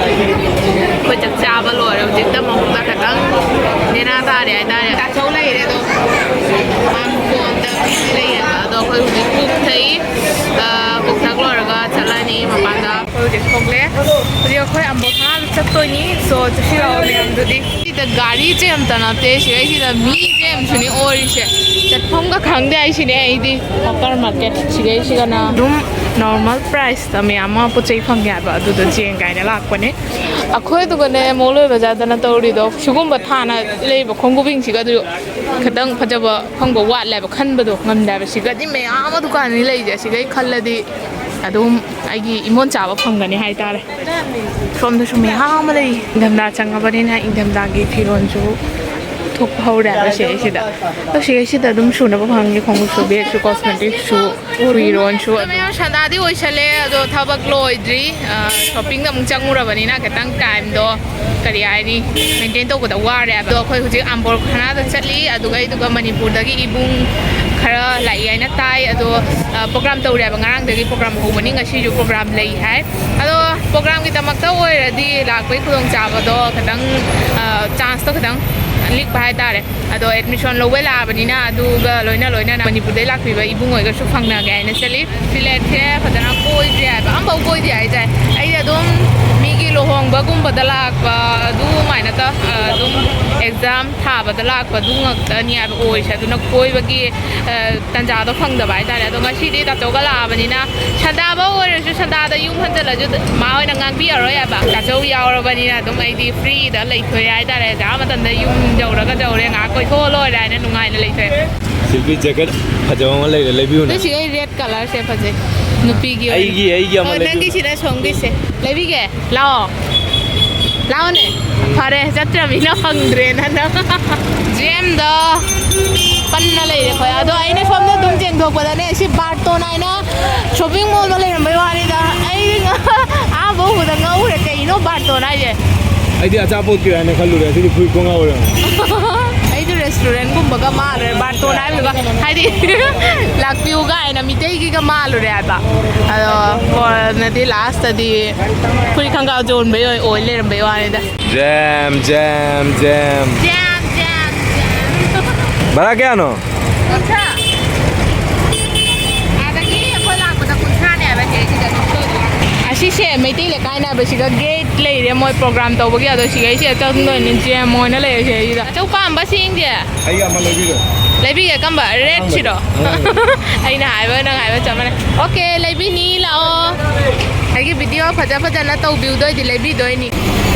ꯑꯩꯈꯣꯏ ꯆꯥꯛ ꯆꯥꯕ ꯂꯣꯏꯔꯦ꯫ ꯍꯧꯖꯤꯛꯇ ꯃꯈꯣꯡꯗ ꯈꯤꯇꯪ ꯅꯦꯅꯥ ꯇꯥꯔꯦ ꯍꯥꯏꯇꯥꯔꯦ꯫ ꯇꯥꯆꯧ ꯂꯩꯔꯦ ꯑꯗꯣ꯫ ꯃꯥ ꯐꯣꯟꯗ ꯂꯩꯌꯦꯕ꯫ ꯑꯗꯣ ꯑꯩꯈꯣꯏ ꯍꯧꯖꯤꯛ ꯀꯣꯛ ꯊꯛꯏ꯫ ꯑ, ꯀꯣꯛ ꯊꯛ ꯂꯣꯏꯔꯒ ꯆꯠꯂꯅꯤ ꯃꯄꯥꯟꯗ꯫ ꯑꯩꯈꯣꯏ ꯍꯧꯖꯤꯛ ꯊꯣꯛꯂꯦ꯫ ꯍꯧꯖꯤꯛ ꯑꯩꯈꯣꯏ ꯑꯝꯕꯣ ꯐꯥꯝ ꯆꯠꯇꯣꯏꯅꯤ꯫ So, ꯆꯠꯁꯤ ꯂꯥꯛꯑꯣ ꯃꯌꯥꯝꯗꯨꯗꯤ꯫ ꯁꯤꯗ ꯒꯥꯔꯤꯁꯦ ꯑꯝꯇ ꯅꯠꯇꯦ, ꯁꯤꯗꯩꯁꯤꯗ ꯃꯤꯁꯦ ꯑꯃꯁꯨꯅꯤ ꯑꯣꯏꯔꯤꯁꯦ꯫ ꯆꯠꯐꯝꯒ ꯈꯪꯗꯦ ꯍꯥꯏꯁꯤꯅꯦ ꯑꯩꯗꯤ꯫ ꯍꯣꯀꯔ ꯃꯥꯔꯀꯦꯠ ꯁꯤꯗꯩꯁꯤꯒꯅ ꯑꯗꯨꯝ ꯅꯣꯔꯃꯦꯜ ꯄ꯭ꯔꯥꯏꯁꯇ ꯃꯌꯥꯝ ꯑꯃ ꯄꯣꯠ ꯆꯩ ꯐꯪꯉꯦ ꯍꯥꯏꯕ, ꯑꯗꯨꯗ ꯆꯦꯡ ꯀꯥꯏꯅ ꯂꯥꯛꯄꯅꯦ꯫ ꯑꯩꯈꯣꯏꯗꯨꯒꯅꯦ ꯃꯣꯜ ꯑꯣꯏꯕ ꯖꯥꯗꯅ ꯇꯧꯔꯤꯗꯣ꯫ ꯁꯤꯒꯨꯝꯕ ꯊꯥꯅ ꯂꯩꯕ ꯈꯣꯡꯎꯞꯁꯤꯡꯁꯤꯒ ꯑꯗꯨ ꯈꯤꯇꯪ ꯐꯖꯕ ꯐꯪꯕ ꯋꯥꯠꯂꯦꯕ, ꯈꯟꯕꯗꯣ ꯉꯝꯗꯦꯕ꯫ ꯁꯤꯒꯗꯤ ꯃꯌꯥꯝ ꯑꯃ ꯗꯨꯀꯥꯟꯅꯤ ꯂꯩꯁꯦ꯫ ꯁꯤꯒꯩ ꯈꯜꯂꯗꯤ ꯑꯗꯨꯝ ꯑꯩꯒꯤ ꯏꯃꯣꯟ ꯆꯥꯕ ꯐꯪꯒꯅꯤ ꯍꯥꯏꯇꯥꯔꯦ꯫ ꯁꯣꯝꯗꯁꯨ ꯃꯌꯥꯝ ꯑꯃ ꯂꯩ꯫ ꯏꯪꯊꯝꯊꯥ ꯆꯪꯉꯕꯅꯤꯅ ꯏꯪꯊꯝꯊꯥꯒꯤ ꯐꯤꯔꯣꯜꯁꯨ ꯊꯣꯛꯄ ꯍꯧꯔꯦ ꯍꯥꯏꯕ ꯁꯤꯗꯩꯁꯤꯗ꯫ ꯑꯗꯣ ꯁꯤꯗꯩꯁꯤꯗ ꯑꯗꯨꯝ ꯁꯨꯅꯕ ꯐꯪꯉꯤ, ꯈꯣꯡꯎꯞꯁꯨ, ꯕꯦꯒꯁꯨ, ꯀꯣꯁꯃꯦꯇꯤꯛꯁꯨ, ꯐꯤꯔꯣꯟꯁꯨ꯫ ꯑꯗꯣ ꯃꯌꯥꯝ ꯁꯟꯗꯥꯗꯤ ꯑꯣꯏꯁꯜꯂꯦ, ꯑꯗꯣ ꯊꯕꯛ ꯂꯣꯏꯗ꯭ꯔꯤ꯫ ꯑ, ꯁꯣꯞꯄꯤꯡꯗ ꯑꯃꯨꯛ ꯆꯪꯉꯨꯔꯕꯅꯤꯅ ꯈꯤꯇꯪ ꯇꯥꯏꯝꯗꯣ, ꯀꯔꯤ ꯍꯥꯏꯅꯤ, ꯃꯦꯟꯇꯦꯟ ꯇꯧꯕꯗ ꯋꯥꯔꯦ ꯍꯥꯏꯕ꯫ ꯑꯗꯣ ꯑꯩꯈꯣꯏ ꯍꯧꯖꯤꯛ ꯑꯝꯕꯣꯔ ꯈꯅꯥꯗ ꯆꯠꯂꯤ, ꯑꯗꯨꯒ ꯑꯩꯗꯨꯒ ꯃꯅꯤꯄꯨꯔꯗꯒꯤ ꯏꯕꯨꯡ ꯈꯔ ꯂꯥꯛꯏ ꯍꯥꯏꯅ ꯇꯥꯏ꯫ ꯑꯗꯣ, ꯑ, ꯄ꯭ꯔꯣꯒ꯭ꯔꯥꯝ ꯇꯧꯔꯦ ꯍꯥꯏꯕ, ꯉꯔꯥꯡꯗꯒꯤ ꯄ꯭ꯔꯣꯒ꯭ꯔꯥꯝ ꯍꯧꯕꯅꯤ, ꯉꯁꯤꯁꯨ ꯄ꯭ꯔꯣꯒ꯭ꯔꯥꯝ ꯂꯩ ꯍꯥꯏ꯫ ꯑꯗꯣ ꯄ꯭ꯔꯣꯒ꯭ꯔꯥꯝꯒꯤꯗꯃꯛꯇ ꯑꯣꯏꯔꯗꯤ ꯂꯥꯛꯄꯒꯤ ꯈꯨꯗꯣꯡꯆꯥꯕꯗꯣ ꯈꯤꯇꯪ, ꯑ, ꯆꯥꯟꯁꯇꯣ ꯈꯤꯇꯪ ꯂꯤꯛꯄ ꯍꯥꯏꯇꯥꯔꯦ꯫ ꯑꯗꯣ ꯑꯦꯗꯃꯤꯁꯟ ꯂꯧꯕ ꯂꯥꯛꯑꯕꯅꯤꯅ ꯑꯗꯨꯒ ꯂꯣꯏꯅ ꯂꯣꯏꯅꯅ ꯃꯅꯤꯄꯨꯔꯗꯩ ꯂꯥꯛꯄꯤꯕ ꯏꯕꯨꯡ ꯑꯣꯏꯒꯁꯨ ꯐꯪꯅꯒꯦ ꯍꯥꯏꯅ ꯆꯠꯂꯤ꯫ ꯁꯤꯂꯦꯠꯁꯦ ꯐꯖꯅ ꯀꯣꯏꯗ꯭ꯔꯤ ꯍꯥꯏꯕ, ꯑꯝꯐꯥꯎ ꯀꯣꯏꯗ꯭ꯔꯤ ꯍꯥꯏꯇꯥꯔꯦ꯫ ꯑꯩꯗꯤ ꯑꯗꯨꯝ ꯃꯤꯒꯤ ꯂꯨꯍꯣꯡꯕꯒꯨꯝꯕꯗ ꯂꯥꯛꯄ ꯑꯗꯨꯃꯥꯏꯅ ꯇ-, ꯑꯗꯨꯝ ꯑꯦꯛꯖꯥꯝ ꯊꯥꯕꯗ ꯂꯥꯛꯄ ꯑꯗꯨ ꯉꯥꯛꯇꯅꯤ ꯍꯥꯏꯕ ꯑꯣꯏꯔꯤꯁꯦ꯫ ꯑꯗꯨꯅ ꯀꯣꯏꯕꯒꯤ, ꯑ, ꯇꯥꯟꯖꯥꯗꯣ ꯐꯪꯗꯕ ꯍꯥꯏꯇꯥꯔꯦ꯫ ꯑꯗꯣ ꯉꯁꯤꯗꯤ ꯇꯥꯆꯧꯒ ꯂꯥꯛꯑꯕꯅꯤꯅ ꯁꯟꯗꯥꯐꯧ ꯑꯣꯏꯔꯁꯨ ꯁꯟꯗꯥꯗ ꯌꯨꯝ ꯍꯟꯖꯜꯂꯁꯨ ꯃꯥ ꯑꯣꯏꯅ ꯉꯥꯡꯕꯤꯔꯔꯣꯏ ꯍꯥꯏꯕ꯫ ꯇꯥꯆꯧ ꯌꯥꯎꯔꯕꯅꯤꯅ ꯑꯗꯨꯝ ꯑꯩꯗꯤ ꯐ꯭ꯔꯤꯗ ꯂꯩꯊꯣꯛꯑꯦ ꯍꯥꯏꯇꯥꯔꯦ꯫ ꯑꯥ ꯃꯇꯝꯗ ꯌꯨꯝ ꯌꯧꯔꯒ ꯌꯧꯔꯦ, ꯉꯥꯏꯍꯥꯛ ꯀꯣꯏꯊꯣꯛꯑ ꯂꯣꯏꯔꯦ ꯍꯥꯏꯅ ꯅꯨꯡꯉꯥꯏꯅ ꯂꯩꯊꯣꯛꯑꯦ꯫ ꯁꯤꯜꯚꯤ, ꯖꯦꯀꯦꯠ ꯐꯖꯕ ꯑꯃ ꯂꯩꯔꯦ, ꯂꯩꯕꯤꯌꯨꯅꯦ꯫ ꯑꯗꯨ ꯁꯤ ꯑꯩ ꯔꯦꯗ ꯀꯂꯔꯁꯦ ꯐꯖꯩ, ꯅꯨꯄꯤꯒꯤ ꯑꯣꯏꯅ꯫ ꯑꯩꯒꯤ, ꯑꯩꯒꯤ ꯑꯃ ꯍꯣꯏ, ꯅꯪꯒꯤ ꯂꯩꯕꯤꯌꯨꯅꯦ꯫ ꯁꯤꯗ ꯁꯣꯝꯒꯤꯁꯦ ꯂꯩꯕꯤꯒꯦ꯫ ꯂꯥꯛꯑꯣ꯫ ꯂꯥꯛꯑꯣꯅꯦ꯫ ꯐꯔꯦ, ꯆꯠꯇ꯭ꯔꯕꯅꯤꯅ ꯐꯪꯗ꯭ꯔꯦꯅ ꯅꯪ꯫ ꯖꯦꯝꯗ ꯄꯟꯅ ꯂꯩꯔꯦ ꯑꯩꯈꯣꯏ꯫ ꯑꯗꯣ ꯑꯩꯅ ꯁꯣꯝꯗ ꯑꯗꯨꯝ ꯆꯦꯡꯊꯣꯛꯄꯗꯅꯦ, ꯁꯤ ꯕꯥꯔꯇꯣꯟ ꯍꯥꯏꯅ ꯁꯣꯞꯄꯤꯡ ꯃꯣꯜꯗ ꯂꯩꯔꯝꯕꯩ ꯋꯥꯅꯤꯗ꯫ ꯑꯩ ꯑꯍꯥꯟꯕ ꯎꯕꯗ ꯉꯛꯎꯔꯦ꯫ ꯀꯩꯅꯣ ꯕꯥꯔꯇꯣꯟ ꯍꯥꯏꯁꯦ? ꯑꯩꯗꯤ ꯑꯆꯥꯄꯣꯠꯀꯤ ꯍꯥꯏꯅ ꯈꯜꯂꯨꯔꯦ, ꯑꯁꯤꯗꯤ ꯐꯨꯔꯤꯠ ꯈꯣꯡꯒ꯭ꯔꯥꯎ ꯑꯣꯏꯔꯝꯃꯦ꯫ ꯑꯩꯁꯨ ꯔꯦꯁꯇꯨꯔꯦꯟꯒꯨꯝꯕꯒ ꯃꯥꯜꯂꯨꯔꯦ, ꯕꯥꯔꯇꯣꯟ ꯍꯥꯏꯕꯗꯨꯒ꯫ ꯍꯥꯏꯗꯤ, ꯂꯥꯛꯄꯤꯌꯨ ꯀꯥꯏꯅ ꯃꯤꯇꯩꯒꯤꯒ ꯃꯥꯜꯂꯨꯔꯦ ꯍꯥꯏꯕ꯫ ꯑꯗꯣ ꯀꯣꯟꯅꯗꯤ ꯂꯥꯁꯇꯗꯤ ꯐꯨꯔꯤꯠ ꯈꯣꯡꯒ꯭ꯔꯥꯎ ꯌꯣꯟꯕꯩ ꯑꯣꯏ, ꯑꯣꯏ ꯂꯩꯔꯝꯕꯩ ꯋꯥꯅꯤꯗ꯫ Jam, jam, jam. Jam, jam, jam. ꯚꯔꯥ ꯀꯌꯥꯅꯣ? ꯀꯨꯟꯊ꯭ꯔꯥ꯫ ꯑꯗꯒꯤ ꯑꯩꯈꯣꯏ ꯂꯥꯛꯄꯗ ꯀꯨꯟꯊ꯭ꯔꯥꯅꯦ ꯍꯥꯏꯕ ꯆꯦ, ꯁꯤꯗ ꯑꯗꯨꯝ ꯁꯣꯏꯗꯅ꯫ ꯑꯁꯤꯁꯦ ꯃꯩꯇꯩ ꯂꯩꯀꯥꯏꯅꯦ ꯍꯥꯏꯕ, ꯁꯤꯗ ꯒꯦꯠ ꯂꯩꯔꯦ ꯃꯣꯏ ꯄ꯭ꯔꯣꯒ꯭ꯔꯥꯝ ꯇꯧꯕꯒꯤ, ꯑꯗꯣ ꯁꯤꯒꯩꯁꯦ ꯆꯪꯗꯣꯏꯅꯦ, ꯖꯦꯝ ꯑꯣꯏꯅ ꯂꯩꯔꯦ ꯁꯤꯗꯩꯁꯤꯗ꯫ ꯑꯆꯧ ꯄꯥꯝꯕꯁꯤꯡꯁꯦ꯫ ꯑꯩ ꯑꯃ ꯂꯩꯕꯤꯔꯣ꯫ ꯂꯩꯕꯤꯒꯦ, ꯀꯝꯕ? ꯔꯦꯗꯁꯤꯔꯣ? ꯑꯉꯥꯡꯕ꯫ ꯑꯩꯅ ꯍꯥꯏꯕ ꯅꯪ ꯍꯥꯏꯕ ꯆꯞ ꯃꯥꯟꯅꯩ꯫ ꯑꯣꯀꯦ, ꯂꯩꯕꯤꯅꯤ, ꯂꯥꯛꯑꯣ꯫ ꯑꯩꯒꯤ ꯚꯤꯗꯤꯑꯣ ꯐꯖ ꯐꯖꯅ ꯇꯧꯕꯤꯌꯨꯗꯣꯏꯗꯤ ꯂꯩꯕꯤꯗꯣꯏꯅꯤ꯫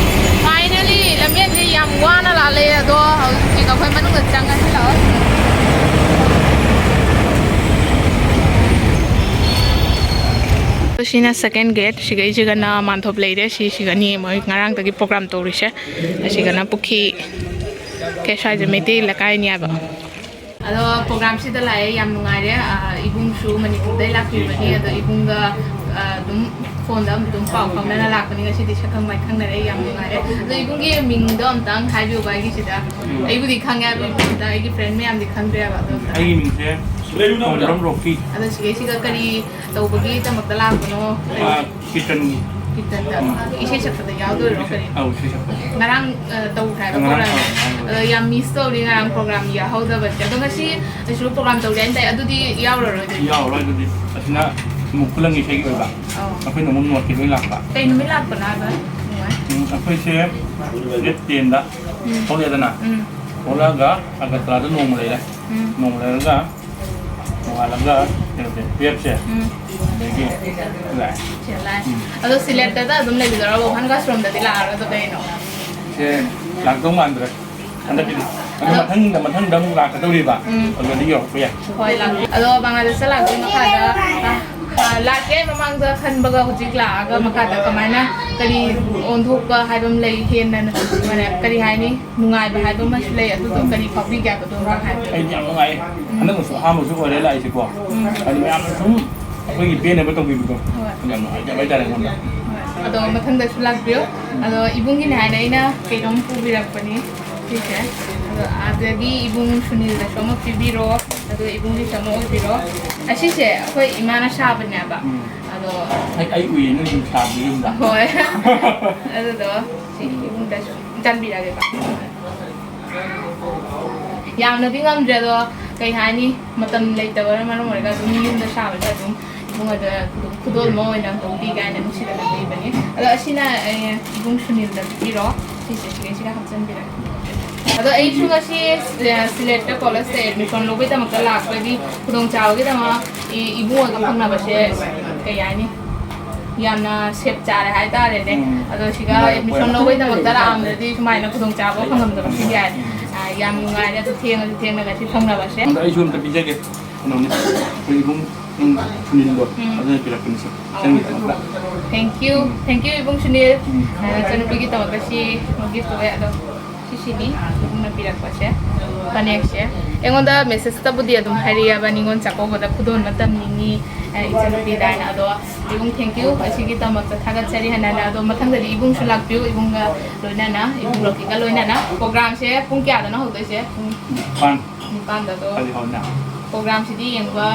ꯐꯥꯏꯅꯦꯂꯤ ꯂꯝꯖꯦꯟꯁꯦ ꯌꯥꯝ ꯋꯥꯅ ꯂꯥꯜꯂꯦ, ꯑꯗꯣ ꯍꯧꯖꯤꯛ ꯑꯩꯈꯣꯏ ꯃꯅꯨꯡꯗ ꯆꯪꯉꯁꯤ ꯂꯥꯛꯑꯣ꯫ ꯁꯤꯅ ꯁꯦꯀꯦꯟ ꯒꯦꯠ, ꯁꯤꯒꯩꯁꯤꯒꯅ ꯃꯥꯟꯊꯣꯞ ꯂꯩꯔꯦ, ꯁꯤꯁꯤꯒꯅꯤ ꯃꯣꯏ ꯉꯔꯥꯡꯗꯒꯤ ꯄ꯭ꯔꯣꯒ꯭ꯔꯥꯝ ꯇꯧꯔꯤꯁꯦ꯫ ꯑꯁꯤꯒꯅ ꯄꯨꯈ꯭ꯔꯤ꯫ ꯀꯩ ꯁ꯭ꯋꯥꯏꯁꯦ ꯃꯩꯇꯩ ꯂꯩꯀꯥꯏꯅꯦꯕ꯫ ꯑꯗꯣ ꯄ꯭ꯔꯣꯒ꯭ꯔꯥꯝꯁꯤꯗ ꯂꯥꯛꯑꯦ, ꯌꯥꯝ ꯅꯨꯡꯉꯥꯏꯔꯦ꯫ ꯑ, ꯏꯕꯨꯡꯁꯨ ꯃꯅꯤꯄꯨꯔꯗꯩ ꯂꯥꯛꯄꯤꯕꯅꯤ꯫ ꯑꯗꯣ ꯏꯕꯨꯡꯒ, ꯑ, ꯑꯗꯨꯝ ꯐꯣꯟꯗ ꯑꯗꯨꯝ ꯄꯥꯎ ꯐꯥꯎꯅꯅ ꯂꯥꯛꯄꯅꯤ꯫ ꯉꯁꯤꯗꯤ ꯁꯛꯈꯪ ꯃꯥꯏꯈꯪꯅꯔꯦ, ꯌꯥꯝ ꯅꯨꯡꯉꯥꯏꯔꯦ꯫ ꯑꯗꯣ ꯏꯕꯨꯡꯒꯤ ꯃꯤꯡꯗꯣ ꯑꯝꯇꯪ ꯍꯥꯏꯕꯤꯌꯨꯕ ꯑꯩꯒꯤꯁꯤꯗ꯫ ꯑꯩꯕꯨꯗꯤ ꯈꯪꯉꯦ, ꯑꯗꯨ ꯑꯝꯇ ꯑꯩꯒꯤ ꯐ꯭ꯔꯦꯟ ꯃꯌꯥꯝꯗꯤ ꯈꯪꯗ꯭ꯔꯦꯕ꯫ ꯑꯗꯣ ꯑꯝꯇ ꯑꯩꯒꯤ ꯃꯤꯡꯁꯦ ꯁꯣꯝꯕ꯭ꯔꯝ ꯔꯣꯀꯤ꯫ ꯑꯗꯣ ꯁꯤꯒꯩꯁꯤꯒ ꯀꯔꯤ ꯇꯧꯕꯒꯤꯗꯃꯛꯇ ꯂꯥꯛꯄꯅꯣ? ꯑ, ꯀꯤꯔꯇꯟꯒꯤ꯫ ꯀꯤꯔꯇꯟꯗ꯫ ꯎꯝ꯫ ꯏꯁꯩ ꯁꯛꯄꯗ ꯌꯥꯎꯗꯣꯏꯔꯣ ꯀꯔꯤ? ꯑꯧ, ꯏꯁꯩ ꯁꯛꯄ꯫ ꯉꯔꯥꯡ, ꯑ, ꯇꯧꯈ꯭ꯔꯦ ꯍꯥꯏꯕ ꯉꯔꯥꯡ, program? ꯑꯧ, ꯉꯔꯥꯡ꯫ ꯑꯗꯣ ꯌꯥꯝ ꯃꯤꯁ ꯇꯧꯔꯤ ꯉꯔꯥꯡ ꯄ꯭ꯔꯣꯒ꯭ꯔꯥꯝ ꯌꯥꯎꯍꯧꯗꯕꯁꯦ꯫ ꯑꯗꯣ ꯉꯁꯤ ꯀꯩꯁꯨ ꯄ꯭ꯔꯣꯒ꯭ꯔꯥꯝ ꯇꯧꯔꯤ ꯍꯥꯏꯅ ꯇꯥꯏ, ꯑꯗꯨꯗꯤ ꯌꯥꯎꯔꯔꯣꯏ ꯑꯗꯨꯗꯤ? ꯌꯥꯎꯔꯔꯣꯏ ꯑꯗꯨꯗꯤ꯫ ꯑꯁꯤꯅ ꯑꯃꯨꯛ ꯈꯨꯂꯪ ꯏꯁꯩꯒꯤ ꯑꯣꯏꯕ꯫ ꯑꯧ꯫ ꯑꯩꯈꯣꯏꯅ ꯑꯃꯨꯛ ꯅꯣꯠꯀꯤ ꯂꯣꯏ ꯂꯥꯛꯄ꯫ ꯀꯩ ꯅꯨꯃꯤꯠ ꯂꯥꯛꯄꯅꯣ ꯍꯥꯏꯕ? ꯅꯨꯡꯉꯥꯏ꯫ ꯎꯝ, ꯑꯩꯈꯣꯏꯁꯦ date ten-ꯗ ꯎꯝ꯫ ꯊꯣꯛꯂꯛꯑꯦꯗꯅ꯫ ꯎꯝ꯫ ꯊꯣꯛꯂꯛꯑꯒ ꯑꯒꯔꯇꯂꯥꯗ ꯅꯣꯡꯃ ꯂꯩꯔꯦ꯫ ꯎꯝ꯫ ꯅꯣꯡꯃ ꯂꯩꯔꯒ ꯅꯣꯡꯉꯥꯜꯂꯒ ꯀꯩꯅꯣꯁꯦ, twelve-ꯁꯦ, ꯎꯝ꯫ ꯑꯗꯒꯤ ꯂꯥꯛꯑꯦ꯫ ꯁꯤꯗ ꯂꯥꯛꯑꯦ꯫ ꯎꯝ꯫ ꯑꯗꯣ ꯁꯤꯂꯦꯠꯇꯗ ꯑꯗꯨꯝ ꯂꯩꯕꯤꯗꯣꯏꯔꯣ? ꯋꯥꯈꯜ ꯀ꯭ꯂꯥꯁꯔꯨꯝꯗꯗꯤ ꯂꯥꯛꯑꯔꯣꯏꯗꯣ ꯀꯩꯅꯣ? ꯁꯦ ꯂꯥꯛꯇꯧ ꯃꯥꯟꯗ꯭ꯔꯦ꯫ ꯍꯟꯗꯛꯀꯤꯗꯤ꯫ ꯑꯗꯣ ꯑꯗꯣ ꯃꯊꯪꯗ, ꯃꯊꯪꯗ ꯑꯃꯨꯛ ꯂꯥꯛꯀꯗꯧꯔꯤꯕ꯫ ꯎꯝ꯫ ꯑꯗꯨꯗꯤ ꯌꯧꯔꯛꯄ ꯌꯥꯏ꯫ ꯍꯣꯏ, ꯂꯥꯛꯀꯦ꯫ ꯑꯗꯣ ꯕꯪꯒ꯭ꯂꯥꯗꯦꯁꯇ ꯂꯥꯛꯇꯣꯏ ꯃꯈꯥꯗ, ꯑ, ꯑ, ꯂꯥꯛꯀꯦ ꯃꯃꯥꯡꯗ ꯈꯟꯕꯒ ꯍꯧꯖꯤꯛ ꯂꯥꯛꯑꯒ ꯃꯈꯥꯗ ꯀꯃꯥꯏꯅ ꯀꯔꯤ ꯑꯣꯟꯊꯣꯛꯄ ꯍꯥꯏꯕ ꯑꯃ ꯂꯩ, ꯍꯦꯟꯅ ꯀꯔꯤ ꯍꯥꯏꯅꯤ? ꯅꯨꯡꯉꯥꯏꯕ ꯍꯥꯏꯕ ꯑꯃꯁꯨ ꯂꯩ, ꯑꯗꯨꯗꯣ ꯀꯔꯤ ꯐꯥꯎꯕꯤꯒꯦ ꯍꯥꯏꯕꯗꯣ ꯈꯔ ꯍꯥꯏꯕꯤꯌꯨ꯫ ꯑꯩꯗꯤ ꯌꯥꯝ ꯅꯨꯡꯉꯥꯏ꯫ ꯎꯝ꯫ ꯍꯟꯗꯛꯃꯛꯁꯨ ꯑꯍꯥꯟꯕꯁꯨ ꯑꯣꯏꯔꯦ ꯂꯥꯛꯏꯁꯦꯀꯣ꯫ ꯎꯝ꯫ ꯑꯗꯨ ꯃꯌꯥꯝꯅ ꯁꯨꯝ ꯑꯩꯈꯣꯏꯒꯤ ꯄꯦꯟꯅꯕ ꯇꯧꯕꯤꯕꯗꯣ ꯍꯣꯏ꯫ ꯌꯥꯝ ꯅꯨꯡꯉꯥꯏꯖꯕ ꯍꯥꯏꯇꯥꯔꯦ ꯑꯩꯉꯣꯟꯗ꯫ ꯍꯣꯏ꯫ ꯑꯗꯣ ꯃꯊꯪꯗꯁꯨ ꯂꯥꯛꯄꯤꯌꯨ꯫ ꯑꯗꯣ ꯏꯕꯨꯡꯒꯤꯅꯦ ꯍꯥꯏꯅ ꯑꯩꯅ ꯀꯩꯅꯣꯝ ꯄꯨꯕꯤꯔꯛꯄꯅꯤ ꯁꯤꯁꯦ꯫ ꯑꯗꯣ ꯑꯥꯗꯒꯤ ꯏꯕꯨꯡ ꯁꯨꯅꯤꯜꯗꯁꯨ ꯑꯃ ꯄꯤꯕꯤꯔꯣ, ꯑꯗꯨꯒ ꯏꯕꯨꯡꯒꯤꯁꯨ ꯑꯃ ꯑꯣꯏꯕꯤꯔꯣ꯫ ꯑꯁꯤꯁꯦ ꯑꯩꯈꯣꯏ ꯏꯃꯥꯅ ꯁꯥꯕꯅꯦꯕ꯫ ꯎꯝ꯫ ꯑꯗꯣ ꯑꯩ, ꯑꯩ ꯎꯏꯌꯦ ꯅꯣꯏ ꯁꯨꯝ ꯁꯥꯕꯗꯣ ꯌꯨꯝꯗ꯫ ꯍꯣꯏ꯫ ꯑꯗꯨꯗꯣ ꯁꯤ ꯏꯕꯨꯡꯗꯁꯨ ꯆꯟꯕꯤꯔꯒꯦꯀꯣ꯫ ꯌꯥꯝꯅꯗꯤ ꯉꯝꯗ꯭ꯔꯦ, ꯑꯗꯣ ꯀꯩ ꯍꯥꯏꯅꯤ, ꯃꯇꯝ ꯂꯩꯇꯕꯅ ꯃꯔꯝ ꯑꯣꯏꯔꯒ ꯑꯗꯨꯝ ꯌꯨꯝꯗ ꯁꯥꯕꯗ ꯑꯗꯨꯝ ꯏꯕꯨꯡ ꯑꯗ ꯑꯗꯨꯝ ꯈꯨꯗꯣꯜ ꯑꯃ ꯑꯣꯏꯅ ꯇꯧꯕꯤ ꯀꯥꯏꯅ ꯅꯨꯡꯁꯤꯗꯅ ꯂꯩꯕꯅꯤ꯫ ꯑꯗꯣ ꯑꯁꯤꯅ, ꯑꯦ, ꯏꯕꯨꯡ ꯁꯨꯅꯤꯜꯗ ꯄꯤꯕꯤꯔꯣ꯫ ꯁꯤꯁꯦ ꯁꯤꯒꯩꯁꯤꯒ ꯍꯥꯞꯆꯤꯟꯕꯤꯔꯒꯦ꯫ ꯑꯗꯣ ꯑꯩꯁꯨ ꯉꯁꯤ, ꯑꯦ, ꯁꯤꯂꯦꯠꯇ ꯀꯣꯂꯦꯖꯇ admission ꯂꯧꯕꯒꯤꯗꯃꯛꯇ ꯂꯥꯛꯄꯒꯤ ꯈꯨꯗꯣꯡꯆꯥꯕꯒꯤꯗꯃꯛ ꯏ-, ꯏꯕꯨꯡ ꯑꯣꯏꯒ ꯐꯪꯅꯕꯁꯦ ꯀꯩ ꯍꯥꯏꯅꯤ, ꯌꯥꯝꯅ ꯁꯦꯞ ꯆꯥꯔꯦ ꯍꯥꯏꯇꯥꯔꯦꯅꯦ꯫ ꯎꯝ꯫ ꯑꯗꯣ ꯁꯤꯒ ꯅꯨꯡꯉꯥꯏꯔꯦ, admission ꯂꯧꯕꯒꯤꯗꯃꯛꯇ ꯂꯥꯛꯑꯝꯗ꯭ꯔꯗꯤ ꯁꯨꯃꯥꯏꯅ ꯈꯨꯗꯣꯡꯆꯥꯕ ꯐꯪꯉꯝꯗꯕꯁꯨ ꯌꯥꯏ꯫ ꯎꯝ꯫ ꯑ, ꯌꯥꯝ ꯅꯨꯡꯉꯥꯏꯔꯦ꯫ ꯑꯗꯨ ꯊꯦꯡꯉꯁꯨ ꯊꯦꯡꯅ ꯉꯁꯤ ꯐꯪꯅꯕꯁꯦ꯫ ꯑꯗꯣ ꯑꯩꯁꯨ ꯑꯝꯇ ꯄꯤꯖꯒꯦ꯫ ꯀꯩꯅꯣꯅꯤ, ꯑꯩꯈꯣꯏ ꯏꯕꯨꯡ, ꯎꯝ, ꯁꯨꯅꯤꯜꯗꯣ, ꯎꯝ꯫ ꯑꯗꯨꯅ ꯄꯤꯔꯛꯄꯅꯤ ꯁꯦ, ꯑꯣ꯫ ꯅꯪꯒꯤꯗꯃꯛꯇ꯫ Thank you꯫ Um. Thank you, ꯏꯕꯨꯡ ꯁꯨꯅꯤꯜ꯫ ꯎꯝ꯫ ꯑ, ꯏꯆꯟꯅꯨꯄꯤꯒꯤꯗꯃꯛꯇ ꯁꯤ ꯒꯤꯐ ꯇꯧꯋꯦ꯫ ꯑꯗꯣ ꯁꯤꯁꯦ ꯁꯤꯅꯤ ꯏꯕꯨꯡꯅ ꯄꯤꯔꯛꯄꯁꯦ, ꯐꯅꯦꯛꯁꯦ꯫ ꯑꯩꯉꯣꯟꯗ ꯃꯦꯁꯦꯖꯇꯕꯨꯗꯤ ꯑꯗꯨꯝ ꯍꯥꯏꯔꯛꯑꯦꯕ, "ꯅꯤꯉꯣꯜ ꯆꯥꯛꯀꯧꯕꯗ ꯈꯨꯗꯣꯜ ꯑꯃ ꯇꯝꯅꯤꯡꯉꯤ, ꯑꯦ, ꯏꯆꯟꯅꯨꯄꯤꯗ" ꯍꯥꯏꯅ꯫ ꯑꯗꯣ ꯏꯕꯨꯡ, thank you, ꯑꯁꯤꯒꯤꯗꯃꯛꯇ ꯊꯥꯒꯠꯆꯔꯤ ꯍꯥꯏꯅ꯫ ꯑꯗꯣ ꯃꯊꯪꯗꯗꯤ ꯏꯕꯨꯡꯁꯨ ꯂꯥꯛꯄꯤꯌꯨ, ꯏꯕꯨꯡꯒ ꯂꯣꯏꯅꯅ, ꯏꯕꯨꯡ ꯔꯣꯀꯤꯒ ꯂꯣꯏꯅꯅ꯫ ꯄ꯭ꯔꯣꯒ꯭ꯔꯥꯝꯁꯦ ꯄꯨꯡ ꯀꯌꯥꯗꯅꯣ ꯍꯧꯗꯣꯏꯁꯦ? ꯄꯨꯡ ꯅꯤꯄꯥꯟ꯫ ꯅꯤꯄꯥꯟꯗ꯫ ꯑꯗꯣ ꯍꯧꯖꯤꯛ ꯍꯧꯅ꯫ ꯄ꯭ꯔꯣꯒ꯭ꯔꯥꯝꯁꯤꯗꯤ ꯌꯦꯡꯕ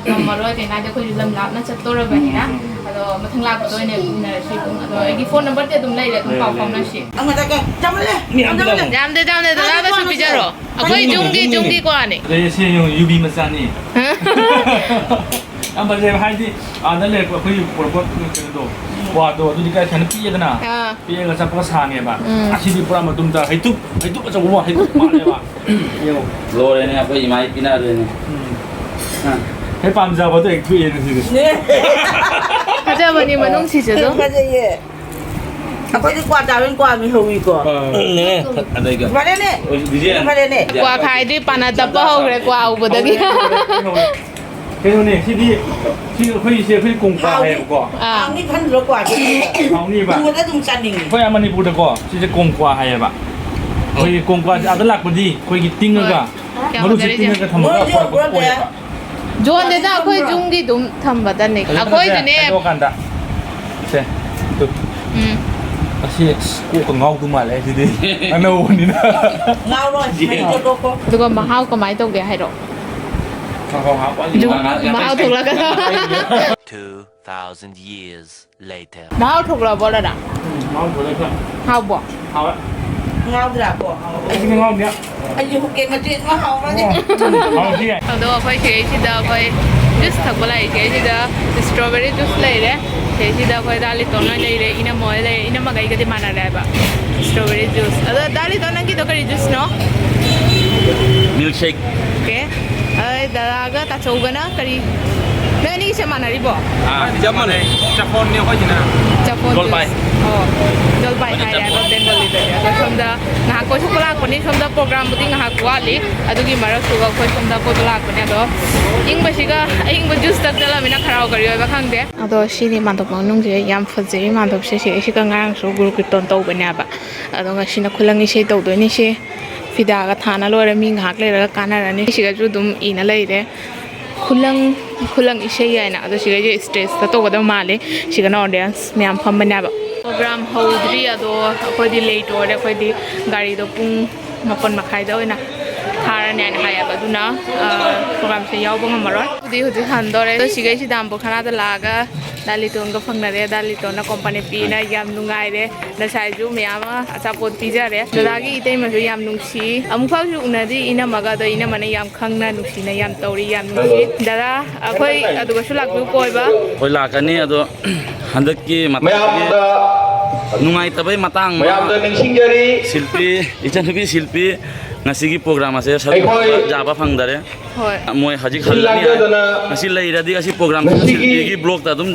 ꯉꯝꯃꯔꯣꯏ, ꯀꯩꯅꯣ ꯍꯥꯏꯗꯤ ꯑꯩꯈꯣꯏꯁꯨ ꯂꯝ ꯂꯥꯞꯅ ꯆꯠꯇꯧꯔꯕꯅꯤꯅ꯫ ꯎꯝ, ꯎꯝ꯫ ꯑꯗꯣ ꯃꯊꯪ ꯂꯥꯛꯄꯗ ꯑꯣꯏꯅ ꯎꯅꯔꯁꯤ ꯏꯕꯨꯡ꯫ ꯑꯗꯣ ꯑꯩꯒꯤ ꯐꯣꯟ ꯅꯝꯕꯔꯗꯤ ꯑꯗꯨꯝ ꯂꯩꯔꯦ, ꯑꯗꯨꯝ ꯂꯩꯔꯦ, ꯄꯥꯎ ꯂꯩꯔꯦ꯫ ꯐꯥꯎꯅꯁꯤ꯫ ꯑꯃꯗ ꯀꯩ? ꯆꯥꯃꯜꯂꯦ! ꯌꯥꯝꯗꯦ, ꯌꯥꯝꯗꯦ, ꯌꯥꯝꯗꯦ, ꯗꯗꯥꯗꯁꯨ ꯄꯤꯖꯔꯣ꯫ ꯑꯩꯈꯣꯏ ꯌꯨꯝꯒꯤ, ꯌꯨꯝꯒꯤ ꯀ꯭ꯋꯥꯅꯦ꯫ ꯑꯗꯩ ꯁꯤ ꯌꯦꯡꯉꯨ, ꯌꯨꯕꯤ ꯃꯆꯥꯅꯤ꯫ ꯌꯥꯝ ꯐꯖꯩꯕ, ꯍꯥꯏꯗꯤ ꯑꯥꯗ ꯂꯩꯔꯛꯄ ꯑꯩꯈꯣꯏꯒꯤ ꯄꯨꯔꯛꯄ ꯀꯩꯅꯣꯗꯣ, ꯀ꯭ꯋꯥꯗꯣ, ꯑꯗꯨꯗꯤ ꯀꯥꯏ ꯁꯥꯏꯅ ꯄꯤꯛꯑꯦꯗꯅ? ꯑꯥ꯫ ꯄꯤꯛꯑꯒ ꯆꯠꯄꯒ ꯁꯥꯡꯉꯦꯕ꯫ ꯎꯝ꯫ ꯑꯁꯤꯗꯤ ꯄꯨꯔꯥ ꯃꯇꯨꯝ ꯇꯥ, ꯍꯩꯇꯨꯞ, ꯍꯩꯇꯨꯞ ꯑꯆꯧꯕ ꯑꯃ, ꯍꯩꯇꯨꯞ ꯃꯥꯜꯂꯦꯕ꯫ ꯌꯦꯡꯉꯣ꯫ ꯂꯣꯏꯔꯦꯅꯦ, ꯑꯩꯈꯣꯏ ꯏꯃꯥ ꯄꯤꯅꯗꯣꯏꯅꯦ꯫ ꯎꯝ꯫ ꯑꯥ꯫ ꯍꯦꯛ ꯄꯥꯝꯖꯕꯗꯣ ꯍꯦꯛ ꯊꯣꯛꯑꯦ ꯉꯁꯤꯗꯤ꯫ ꯐꯖꯕꯅꯤ ꯃꯅꯨꯡꯁꯤꯁꯨ ꯑꯗꯨꯝ꯫ ꯐꯖꯩꯌꯦ꯫ ꯑꯩꯈꯣꯏꯗꯤ ꯀ꯭ꯋꯥ ꯆꯥꯕꯅꯤꯅ ꯀ꯭ꯋꯥ ꯃꯤꯍꯧꯋꯤꯀꯣ꯫ ꯑꯥ꯫ ꯐꯔꯦꯅꯦ꯫ ꯐꯔꯦꯅꯦ꯫ ꯀ꯭ꯋꯥ ꯈꯥꯏꯗꯤ ꯄꯥꯅ ꯇꯞꯄ ꯍꯧꯈ꯭ꯔꯦ ꯀ꯭ꯋꯥ ꯎꯕꯗꯒꯤ꯫ ꯀꯩꯅꯣꯅꯦ, ꯁꯤꯗꯤ, ꯁꯤ ꯑꯩꯈꯣꯏ ꯏꯆꯦ ꯑꯩꯈꯣꯏ ꯀꯣꯡꯀ꯭ꯋꯥ ꯍꯥꯏꯌꯦꯕꯀꯣ꯫ ꯑꯥ꯫ ꯍꯥꯎꯅꯤ ꯈꯟꯗ꯭ꯔꯣ ꯀ꯭ꯋꯥꯁꯦ? ꯍꯥꯎꯅꯤꯕ꯫ ꯎꯕꯗ ꯑꯗꯨꯝ ꯆꯥꯅꯤꯡꯉꯤ꯫ ꯑꯩꯈꯣꯏ ꯑꯥ ꯃꯅꯤꯄꯨꯔꯗꯀꯣ, ꯁꯤꯁꯦ ꯀꯣꯡꯀ꯭ꯋꯥ ꯍꯥꯏꯌꯦꯕ꯫ ꯑꯩꯈꯣꯏꯒꯤ ꯀꯣꯡꯀ꯭ꯋꯥꯁꯦ ꯑꯥꯗ ꯂꯥꯛꯄꯗꯤ ꯑꯩꯈꯣꯏꯒꯤ ꯇꯤꯡꯉꯒ, ꯍꯣꯏ꯫ ꯃꯔꯨꯁꯦ ꯇꯤꯡꯉꯒ ꯊꯝꯃꯒ ꯃꯔꯨꯁꯦ ꯄꯨꯔꯛꯄ ꯄꯨꯔꯛꯇꯦ꯫ ꯑꯣꯏꯌꯦꯕ꯫ ꯌꯣꯟꯗꯦꯗ, ꯑꯩꯈꯣꯏ ꯌꯨꯝꯒꯤ ꯑꯗꯨꯝ ꯊꯝꯕꯗꯅꯦ꯫ ꯐꯖꯅ ꯑꯩꯈꯣꯏꯁꯨꯅꯦ꯫ ꯈꯥꯏꯗꯣꯛꯑꯀꯥꯟꯗ꯫ ꯁꯦ, ꯇꯨ꯫ ꯎꯝ꯫ ꯑꯁꯤ ꯑꯁ, ꯀꯣꯛꯀ ꯉꯥꯎꯗꯧ ꯃꯥꯜꯂꯦ ꯁꯤꯗꯤ꯫ ꯑꯅꯧꯕꯅꯤꯅ꯫ ꯉꯥꯎꯔꯣꯏ, ꯃꯍꯤꯗꯣ ꯇꯣꯛꯈꯣ꯫ ꯑꯗꯨꯒ ꯃꯍꯥꯎ ꯀꯃꯥꯏꯅ ꯇꯧꯒꯦ ꯍꯥꯏꯔꯣ? ꯃꯍꯥꯎ ꯍꯥꯞꯄ ꯑꯗꯨꯝ ꯃꯍꯥꯎ ꯊꯣꯛꯂꯛꯀꯗ꯭ꯔꯥ? Two thousand years later. ꯃꯍꯥꯎ ꯊꯣꯛꯂꯛꯑꯕꯣ, ꯗꯗꯥ? ꯎꯝ, ꯃꯍꯥꯎ ꯊꯣꯛꯂꯛꯑꯦ꯫ ꯍꯥꯎꯕ꯭ꯔꯣ? ꯍꯥꯎꯋꯦ꯫ ꯉꯥꯎꯗ꯭ꯔꯥ? ꯀꯣ, ꯍꯥꯎꯋꯦ꯫ ꯑꯩꯗꯤ ꯉꯥꯎꯗꯦ꯫ ꯑꯩꯗꯤ ꯍꯨꯀꯦꯟ ꯃꯆꯦꯠ ꯑꯃ ꯍꯥꯎꯕꯅꯦ꯫ ꯑꯣ, ꯍꯥꯎꯗꯤ ꯌꯥꯏ꯫ ꯑꯗꯣ ꯑꯩꯈꯣꯏ ꯁꯤꯗꯩꯁꯤꯗ ꯑꯩꯈꯣꯏ ꯖꯨꯁ ꯊꯛꯄ ꯂꯥꯛꯏꯁꯦ, ꯁꯤꯗ strawberry juice ꯂꯩꯔꯦ, ꯁꯤꯗꯩꯁꯤꯗ ꯑꯩꯈꯣꯏ ꯗꯥ ꯂꯤꯇꯣꯟ ꯍꯣꯏ ꯂꯩꯔꯦ, ꯏꯅꯝꯃ ꯍꯣꯏ ꯂꯩꯔꯦ, ꯏꯅꯝꯃꯒ ꯑꯩꯒꯗꯤ ꯃꯥꯟꯅꯔꯦ ꯍꯥꯏꯕ, strawberry juice꯫ ꯑꯗꯣ ꯗꯥ ꯂꯤꯇꯣꯟ, ꯅꯪꯒꯤꯗꯣ ꯀꯔꯤ juice ꯅꯣ? Milkshake꯫ Okay꯫ ꯑꯗꯣ ꯗꯗꯥꯒ ꯇꯥꯆꯧꯒꯅ ꯀꯔꯤ? ꯅꯣꯏ ꯑꯅꯤꯒꯤꯁꯦ ꯃꯥꯟꯅꯔꯤꯕꯣ? ꯑꯥ, ꯆꯞ ꯃꯥꯟꯅꯩ꯫ ꯆꯐꯣꯟꯅꯦ ꯑꯩꯈꯣꯏꯁꯤꯅ꯫ ꯆꯐꯣꯟ ꯖꯣꯜꯄꯥꯏ꯫ Juice꯫ ꯑꯣ, ꯖꯣꯜꯄꯥꯏ ꯑꯩꯈꯣꯏꯅ ꯍꯥꯏꯔꯦ ꯆꯐꯣꯟ꯫ ꯑꯗꯣ ꯕꯦꯡꯒꯣꯂꯤꯗꯗꯤ꯫ ꯑꯗꯣ ꯁꯣꯝꯗ ꯉꯥꯏꯍꯥꯛ ꯀꯣꯏꯊꯣꯛꯄ ꯂꯥꯛꯄꯅꯤ, ꯁꯣꯝꯗ programꯕꯨꯗꯤ ꯉꯥꯏꯍꯥꯛ ꯋꯥꯠꯂꯤ, ꯑꯗꯨꯒꯤ ꯃꯔꯛꯇꯨꯒ ꯑꯩꯈꯣꯏ ꯁꯣꯝꯗ ꯀꯣꯏꯕ ꯂꯥꯛꯄꯅꯦ꯫ ꯑꯗꯣ ꯏꯪꯕꯁꯤꯒ ꯑꯏꯪꯕ juice ꯊꯛꯆꯜꯂꯃꯤꯅ ꯈꯔꯥꯎ ꯀꯔꯤ ꯑꯣꯏꯕ ꯈꯪꯗꯦ꯫ ꯑꯗꯣ ꯁꯤꯅꯤ ꯃꯥꯟꯗꯣꯞ ꯃꯅꯨꯡꯁꯦ, ꯌꯥꯝ ꯐꯖꯩ ꯃꯥꯟꯗꯣꯞꯁꯦ꯫ ꯁꯤ, ꯁꯤꯒ ꯉꯔꯥꯡꯁꯨ ꯒꯨꯔꯨ ꯀꯤꯔꯇꯣꯟ ꯇꯧꯕꯅꯦꯕ꯫ ꯑꯗꯣ ꯉꯁꯤꯅ ꯈꯨꯂꯪ ꯏꯁꯩ ꯇꯧꯗꯣꯏꯅꯤ꯫ ꯁꯤ ꯐꯤꯗꯥꯒ ꯊꯥꯅ ꯂꯣꯏꯔꯦ, ꯃꯤ ꯉꯥꯏꯍꯥꯛ ꯂꯩꯔꯒ ꯀꯥꯟꯅꯔꯅꯤ꯫ ꯁꯤꯒꯁꯨ ꯑꯗꯨꯝ ꯏꯅ ꯂꯩꯔꯦ, ꯈꯨꯂꯪ, ꯈꯨꯂꯪ ꯏꯁꯩ ꯍꯥꯏꯅ꯫ ꯑꯗꯣ ꯁꯤꯒꯩꯁꯦ ꯁ꯭ꯇꯦꯖꯇ ꯇꯧꯒꯗꯕ ꯃꯥꯜꯂꯦ꯫ ꯁꯤꯒꯅ ꯑꯣꯗꯤꯌꯟꯁ ꯃꯌꯥꯝ ꯐꯝꯕꯅꯦꯕ꯫ ꯄ꯭ꯔꯣꯒ꯭ꯔꯥꯝ ꯍꯧꯗ꯭ꯔꯤ, ꯑꯗꯣ ꯑꯩꯈꯣꯏꯗꯤ ꯂꯦꯠ ꯑꯣꯏꯔꯦ꯫ ꯑꯩꯈꯣꯏꯗꯤ ꯒꯥꯔꯤꯗꯣ ꯄꯨꯡ ꯃꯥꯄꯟ ꯃꯈꯥꯏꯗ ꯑꯣꯏꯅ ꯊꯥꯔꯅꯤ ꯍꯥꯏꯅ ꯍꯥꯏꯌꯦꯕ꯫ ꯑꯗꯨꯅ, ꯑ, ꯄ꯭ꯔꯣꯒ꯭ꯔꯥꯝꯁꯦ ꯌꯥꯎꯕ ꯉꯝꯃꯔꯣꯏ꯫ ꯑꯗꯨꯗꯤ ꯍꯧꯖꯤꯛ ꯍꯟꯗꯣꯔꯦ꯫ ꯑꯗꯣ ꯁꯤꯒꯩꯁꯤꯗ ꯑꯃꯨꯛ ꯈꯅꯥꯗ ꯂꯥꯛꯑꯒ ꯗꯥ ꯂꯤꯇꯣꯟꯒ ꯐꯪꯅꯔꯦ꯫ ꯗꯥ ꯂꯤꯇꯣꯟꯅ ꯀꯣꯝꯄꯥꯅꯤ ꯄꯤꯅ ꯌꯥꯝ ꯅꯨꯡꯉꯥꯏꯔꯦ꯫ ꯉꯁꯥꯏꯁꯨ ꯃꯌꯥꯝ ꯑꯃ ꯑꯆꯥꯄꯣꯠ ꯄꯤꯖꯔꯦ꯫ ꯗꯗꯥꯒꯤ ꯏꯇꯩꯃꯁꯨ ꯌꯥꯝ ꯅꯨꯡꯁꯤ꯫ ꯑꯃꯨꯛꯐꯥꯎꯁꯨ ꯎꯅꯗ꯭ꯔꯤ ꯏꯅꯝꯃꯒ, ꯑꯗꯣ ꯏꯅꯝꯃꯅ ꯌꯥꯝ ꯈꯪꯅ ꯅꯨꯡꯁꯤꯅ ꯌꯥꯝ ꯇꯧꯔꯤ꯫ ꯌꯥꯝ ꯅꯨꯡꯁꯤ꯫ ꯗꯗꯥ, ꯑꯩꯈꯣꯏ ꯑꯗꯨꯒꯁꯨ ꯂꯥꯛꯄꯤꯌꯨ ꯀꯣꯏꯕ꯫ ꯍꯣꯏ, ꯂꯥꯛꯀꯅꯤ꯫ ꯑꯗꯣ ꯍꯟꯗꯛꯀꯤ ꯃꯇꯥꯡꯁꯤꯗꯤ ꯃꯌꯥꯝꯗ ꯅꯨꯡꯉꯥꯏꯇꯕꯩ ꯃꯇꯥꯡ ꯑꯃ, ꯃꯌꯥꯝꯗ ꯅꯤꯡꯁꯤꯡꯖꯔꯤ꯫ ꯁꯤꯜꯄꯤ, ꯏꯆꯟꯅꯨꯄꯤ ꯁꯤꯜꯄꯤ ꯉꯁꯤꯒꯤ ꯄ꯭ꯔꯣꯒ꯭ꯔꯥꯝ ꯑꯁꯦ ꯁꯔꯨꯛ ꯑꯩꯈꯣꯏ ꯌꯥꯕ ꯐꯪꯗꯔꯦ꯫ ꯍꯣꯏ꯫ ꯃꯣꯏ ꯍꯧꯖꯤꯛ ꯁꯤꯜ ꯍꯜꯂꯅꯤ ꯍꯥꯏ꯫ ꯂꯥꯡꯖꯗꯅ ꯉꯁꯤ ꯂꯩꯔꯗꯤ ꯑꯁꯤ ꯄ꯭ꯔꯣꯒ꯭ꯔꯥꯝꯁꯤ ꯉꯁꯤꯒꯤ ꯁꯤꯜꯄꯤꯒꯤ ꯕ꯭ꯂꯣꯛꯇ ꯑꯗꯨꯝ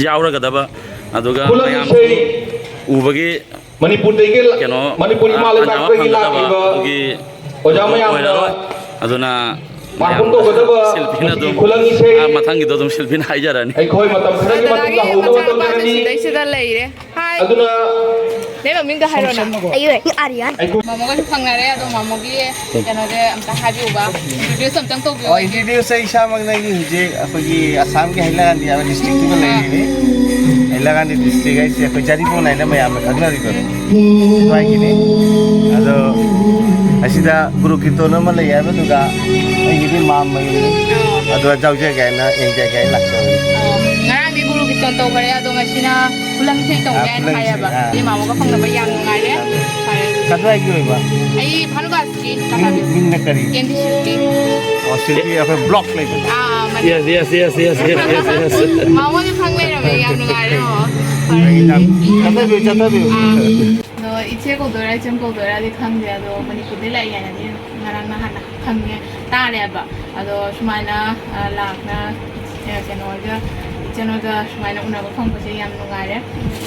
ꯌꯥꯎꯔꯒꯗꯕ꯫ ꯑꯗꯨꯒ ꯈꯨꯂꯪ ꯃꯌꯥꯝꯁꯨ ꯏꯁꯩ ꯎꯕꯒꯤ ꯃꯅꯤꯄꯨꯔꯗꯒꯤ ꯂ-, ꯀꯩꯅꯣ, ꯃꯅꯤꯄꯨꯔ ꯏꯃꯥ ꯑ, ꯂꯩꯕꯥꯛꯇꯒꯤ ꯑꯥꯟꯅꯕ ꯐꯪꯒꯗꯕ ꯂꯥꯛꯂꯤꯕ ꯑꯗꯨꯒꯤ ꯑꯣꯖꯥ ꯃꯌꯥꯝꯅ ꯑꯣꯏꯔꯔꯣꯏ꯫ ꯑꯗꯨꯅ perform ꯇꯧꯒꯗꯕ ꯁꯤꯜꯄꯤꯅ ꯉꯁꯤꯒꯤ ꯑꯗꯨꯝ, ꯈꯨꯂꯪ ꯏꯁꯩ ꯑ, ꯃꯊꯪꯒꯤꯗꯣ ꯑꯗꯨꯝ ꯁꯤꯜꯄꯤꯅ ꯍꯥꯏꯖꯔꯅꯤ꯫ ꯑꯩꯈꯣꯏ ꯃꯇꯝ ꯈꯔꯒꯤ ꯗꯗꯥꯒꯤ ꯃꯇꯨꯡꯗ ꯍꯧꯅꯕ ꯃꯆꯥꯅꯨꯄꯥꯁꯨ ꯇꯧꯖꯔꯅꯤ꯫ ꯁꯤꯗꯩꯁꯤꯗ ꯂꯩꯔꯦ꯫ ꯍꯥꯏ꯫ ꯑꯗꯨꯅ ꯅꯦ, ꯃꯃꯤꯡꯗꯣ ꯍꯥꯏꯔꯣꯅ꯫ ꯑꯩꯌꯨ, ꯑꯥꯔꯤꯌꯥꯟ꯫ ꯑꯩꯈꯣꯏ ꯃꯃꯣꯒꯁꯨ ꯐꯪꯅꯔꯦ꯫ ꯑꯗꯣ ꯃꯃꯣꯒꯤ ꯀꯩꯅꯣꯁꯦ ꯑꯝꯇ ꯍꯥꯏꯕꯤꯌꯨꯕ, introduce ꯑꯝꯇꯪ ꯇꯧꯕꯤꯌꯨ꯫ ꯑꯣ, introduce ꯑꯩ ꯏꯁꯥꯃꯛꯅ ꯑꯩꯒꯤ ꯍꯧꯖꯤꯛ ꯑꯩꯈꯣꯏꯒꯤ ꯑꯁꯥꯝꯒꯤ ꯍꯩꯂꯥꯀꯥꯟꯗꯤ ꯍꯥꯏꯕ district ꯑꯃ ꯂꯩꯔꯤꯅꯤ꯫ ꯍꯩꯂꯥꯀꯥꯟꯗꯤ district ꯍꯥꯏꯁꯦ ꯑꯩꯈꯣꯏ ꯖꯔꯤꯕꯣꯟ ꯍꯥꯏꯅ ꯃꯌꯥꯝꯅ ꯈꯪꯅꯔꯤꯕ ꯁ꯭ꯋꯥꯏꯒꯤꯅꯤ꯫ ꯑꯗꯣ ꯑꯁꯤꯗ ꯒꯨꯔꯨ ꯀꯤꯔꯇꯣꯟ ꯑꯃ ꯂꯩ ꯍꯥꯏꯕꯗꯨꯒ ꯑꯩꯒꯤꯗꯤ ꯃꯥꯝꯃꯒꯤꯅꯤ꯫ ꯑꯗꯣ ꯌꯥꯎꯖꯒꯦ ꯍꯥꯏꯅ, ꯌꯦꯡꯖꯒꯦ ꯍꯥꯏꯅ ꯂꯥꯛꯆꯕꯅꯤ꯫ ꯑꯣ, ꯉꯔꯥꯡꯗꯤ ꯒꯨꯔꯨ ꯀꯤꯔꯇꯣꯟ ꯇꯧꯈꯔꯦ, ꯑꯗꯣ ꯉꯁꯤꯅ ꯈꯨꯂꯪ ꯏꯁꯩ ꯇꯧꯒꯦ ꯑꯥ, ꯍꯥꯏꯅ ꯈꯨꯂꯪ ꯏꯁꯩ, ꯍꯥꯏꯌꯦꯕ꯫ ꯑꯥ꯫ ꯑꯗꯨꯗꯤ ꯃꯥꯃꯣꯒ ꯐꯪꯅꯕ ꯌꯥꯝ ꯅꯨꯡꯉꯥꯏꯔꯦ꯫ ꯐꯔꯦ꯫ ꯀꯗꯥꯏꯒꯤ ꯑꯣꯏꯕ? ꯑꯩ ꯐꯥꯂꯨꯒꯥꯁꯀꯤ ꯃꯤꯡ, ꯀꯥꯀꯥꯕꯤꯔ꯫ ꯃꯤꯡꯅ ꯀꯔꯤ? N D Shilpi. ꯑꯣ, ꯁꯤꯜꯄꯤ ꯑꯩꯈꯣꯏ ꯕ꯭ꯂꯣꯛ ꯂꯩꯕꯗꯣ꯫ ꯑꯥ, ꯃꯥꯅꯦ꯫ Yes, yes, yes, yes, yes, yes, yes, yes꯫ ꯃꯥꯃꯣꯗꯤ ꯈꯪ ꯂꯩꯔꯝꯃꯦ, ꯌꯥꯝ ꯅꯨꯡꯉꯥꯏꯔꯦ, ꯃꯥꯃꯣ꯫ ꯐꯔꯦ꯫ ꯆꯠꯊꯕꯤꯌꯨ, ꯆꯠꯊꯕꯤꯌꯨ꯫ ꯑꯥ꯫ ꯑꯗꯣ ꯏꯆꯦ ꯀꯧꯗꯣꯏꯔꯥ, ꯏꯆꯟ ꯀꯧꯗꯣꯏꯔꯥꯗꯤ ꯈꯪꯗꯦ, ꯑꯗꯣ ꯃꯅꯤꯄꯨꯔꯗꯩ ꯂꯥꯛꯏ ꯍꯥꯏꯅꯗꯤ ꯉꯔꯥꯡ ꯅꯍꯥꯟꯅ ꯈꯪꯉꯦ, ꯇꯥꯔꯦꯕ꯫ ꯑꯗꯣ ꯁꯨꯃꯥꯏꯅ, ꯑ, ꯂꯥꯛꯅ, ꯑ, ꯀꯩꯅꯣ ꯍꯣꯏꯒ, ꯏꯆꯟ ꯍꯣꯏꯒ ꯁꯨꯃꯥꯏꯅ ꯎꯅꯕ ꯐꯪꯕꯁꯦ ꯌꯥꯝ ꯅꯨꯡꯉꯥꯏꯔꯦ꯫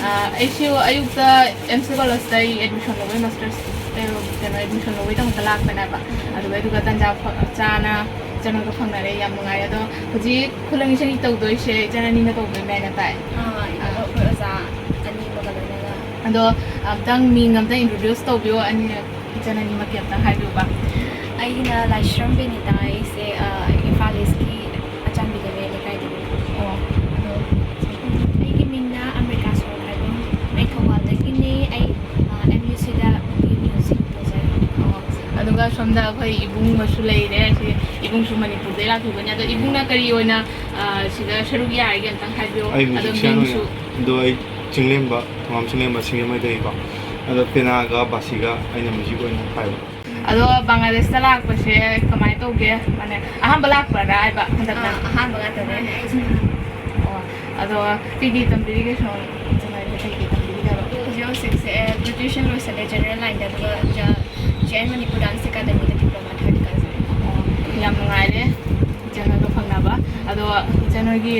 ꯑ, ꯑꯩꯁꯨ ꯑꯌꯨꯛꯇ ꯑꯦꯝ ꯁꯤ ꯀꯣꯂꯦꯖꯇ ꯑꯩ admission ꯂꯧꯕꯩ, master's, ꯑ, ꯀꯩꯅꯣ, admission ꯂꯧꯕꯩꯗꯃꯛꯇ ꯂꯥꯛꯄꯅꯦꯕ꯫ ꯑꯗꯨꯒ, ꯑꯗꯨꯒ ꯇꯟꯖꯥ ꯐ-, ꯆꯥꯅ ꯏꯆꯟ ꯍꯣꯏꯒ ꯐꯪꯅꯔꯦ, ꯌꯥꯝ ꯅꯨꯡꯉꯥꯏꯔꯦ꯫ ꯑꯗꯣ ꯍꯧꯖꯤꯛ ꯈꯨꯂꯪ ꯏꯁꯩ ꯇꯧꯗꯣꯏꯁꯦ ꯏꯆꯟ ꯑꯅꯤꯅ ꯇꯧꯗꯣꯏꯅꯦꯅ ꯇꯥꯏ꯫ ꯑꯥ, ꯑꯥ꯫ ꯑꯩꯈꯣꯏ ꯑꯣꯖꯥ ꯑꯅꯤ ꯑꯃꯒ ꯂꯣꯏꯅꯅ꯫ ꯑꯗꯣ ꯑꯝꯇꯪ ꯃꯤꯡ ꯑꯝꯇꯪ introduce ꯇꯧꯕꯤꯌꯣ, ꯑꯅꯤ, ꯏꯆꯟ ꯑꯅꯤꯃꯛꯀꯤ ꯑꯝꯇꯪ ꯍꯥꯏꯕꯤꯌꯨꯕ꯫ ꯑꯩꯒꯤꯅ ꯂꯥꯏꯁ꯭ꯔꯝ ꯕꯤꯅꯤꯇꯥ, ꯑꯩꯁꯦ, ꯑ, ꯏꯝꯐꯥꯜ ꯏꯁꯀꯤ ꯑꯆꯥꯟꯕꯤꯗꯕ ꯂꯩꯀꯥꯏꯗꯒꯤ꯫ ꯑꯣ, ꯑꯗꯣ ꯑꯩꯒꯤ ꯃꯤꯡꯅ ꯑꯃ꯭ꯔꯤꯀꯥ ꯁꯣꯔꯣꯛ ꯍꯥꯏꯕ꯫ ꯑꯩ ꯊꯧꯕꯥꯜꯗꯒꯤꯅꯦ꯫ ꯑꯩ, ꯑ, ꯑꯦꯝ ꯌꯨ ꯁꯤꯗ ꯕꯤ ꯑꯦ ꯃ꯭ꯌꯨꯖꯤꯛ ꯇꯧꯖꯔꯤ꯫ ꯑꯣ, ꯑꯗꯨꯒ ꯁꯣꯝꯗ ꯑꯩꯈꯣꯏ ꯏꯕꯨꯡ ꯑꯃꯁꯨ ꯂꯩꯔꯦ꯫ ꯁꯤ ꯏꯕꯨꯡꯁꯨ ꯃꯅꯤꯄꯨꯔꯗꯩ ꯂꯥꯛꯈꯤꯕꯅꯦ꯫ ꯑꯗꯣ ꯏꯕꯨꯡꯅ ꯀꯔꯤ ꯑꯣꯏꯅ, ꯑ, ꯁꯤꯗ ꯁꯔꯨꯛ ꯌꯥꯔꯤꯒꯦ ꯑꯝꯇꯪ ꯍꯥꯏꯕꯤꯌꯣ꯫ ꯑꯩ ꯑꯗꯣ musician ꯃꯤꯡꯁꯨ ꯑꯣꯏꯅ꯫ ꯑꯗꯣ ꯑꯩ ꯆꯤꯡꯂꯦꯝꯕ, ꯊꯧꯕꯥꯜ ꯆꯤꯡꯂꯦꯝꯕ ꯁꯤꯡꯖꯃꯩꯗꯒꯤꯀꯣ꯫ ꯑꯗꯣ ꯄꯦꯅꯥꯒ ꯕꯥꯁꯤꯒ ꯑꯩꯅ ꯃ꯭ꯌꯨꯖꯤꯛ ꯑꯣꯏꯅ ꯄꯥꯏꯕ꯫ ꯑꯗꯣ ꯕꯪꯒ꯭ꯂꯥꯗꯦꯁꯇ ꯂꯥꯛꯄꯁꯦ ꯀꯃꯥꯏꯅ ꯇꯧꯒꯦ? ꯃꯥꯅꯦ, ꯑꯍꯥꯟꯕ ꯂꯥꯛꯄ꯭ꯔꯥ ꯍꯥꯏꯕ ꯍꯟꯗꯛꯅ? ꯑꯥ, ꯑꯍꯥꯟꯕ ꯉꯥꯛꯇꯅꯦ꯫ ꯑꯣ, ꯑꯗꯣ ꯀꯩꯀꯩ ꯇꯝꯕꯤꯔꯤꯒꯦ ꯁꯣꯝ? ꯀꯩꯀꯩ ꯇꯝꯕꯤꯔꯤꯒꯦꯕ? ꯍꯧꯖꯤꯛ ꯍꯧꯖꯤꯛꯁꯦ graduation ꯂꯣꯏꯁꯜꯂꯦ general line ꯗ, ꯑꯗꯨꯒ ꯖ-, J and Manipur dance academy the diploma third class꯫ ꯑꯣ, ꯌꯥꯝ ꯅꯨꯡꯉꯥꯏꯔꯦ ꯏꯆꯟ ꯍꯣꯏꯒ ꯐꯪꯅꯕ꯫ ꯑꯗꯣ ꯏꯆꯟ ꯍꯣꯏꯒꯤ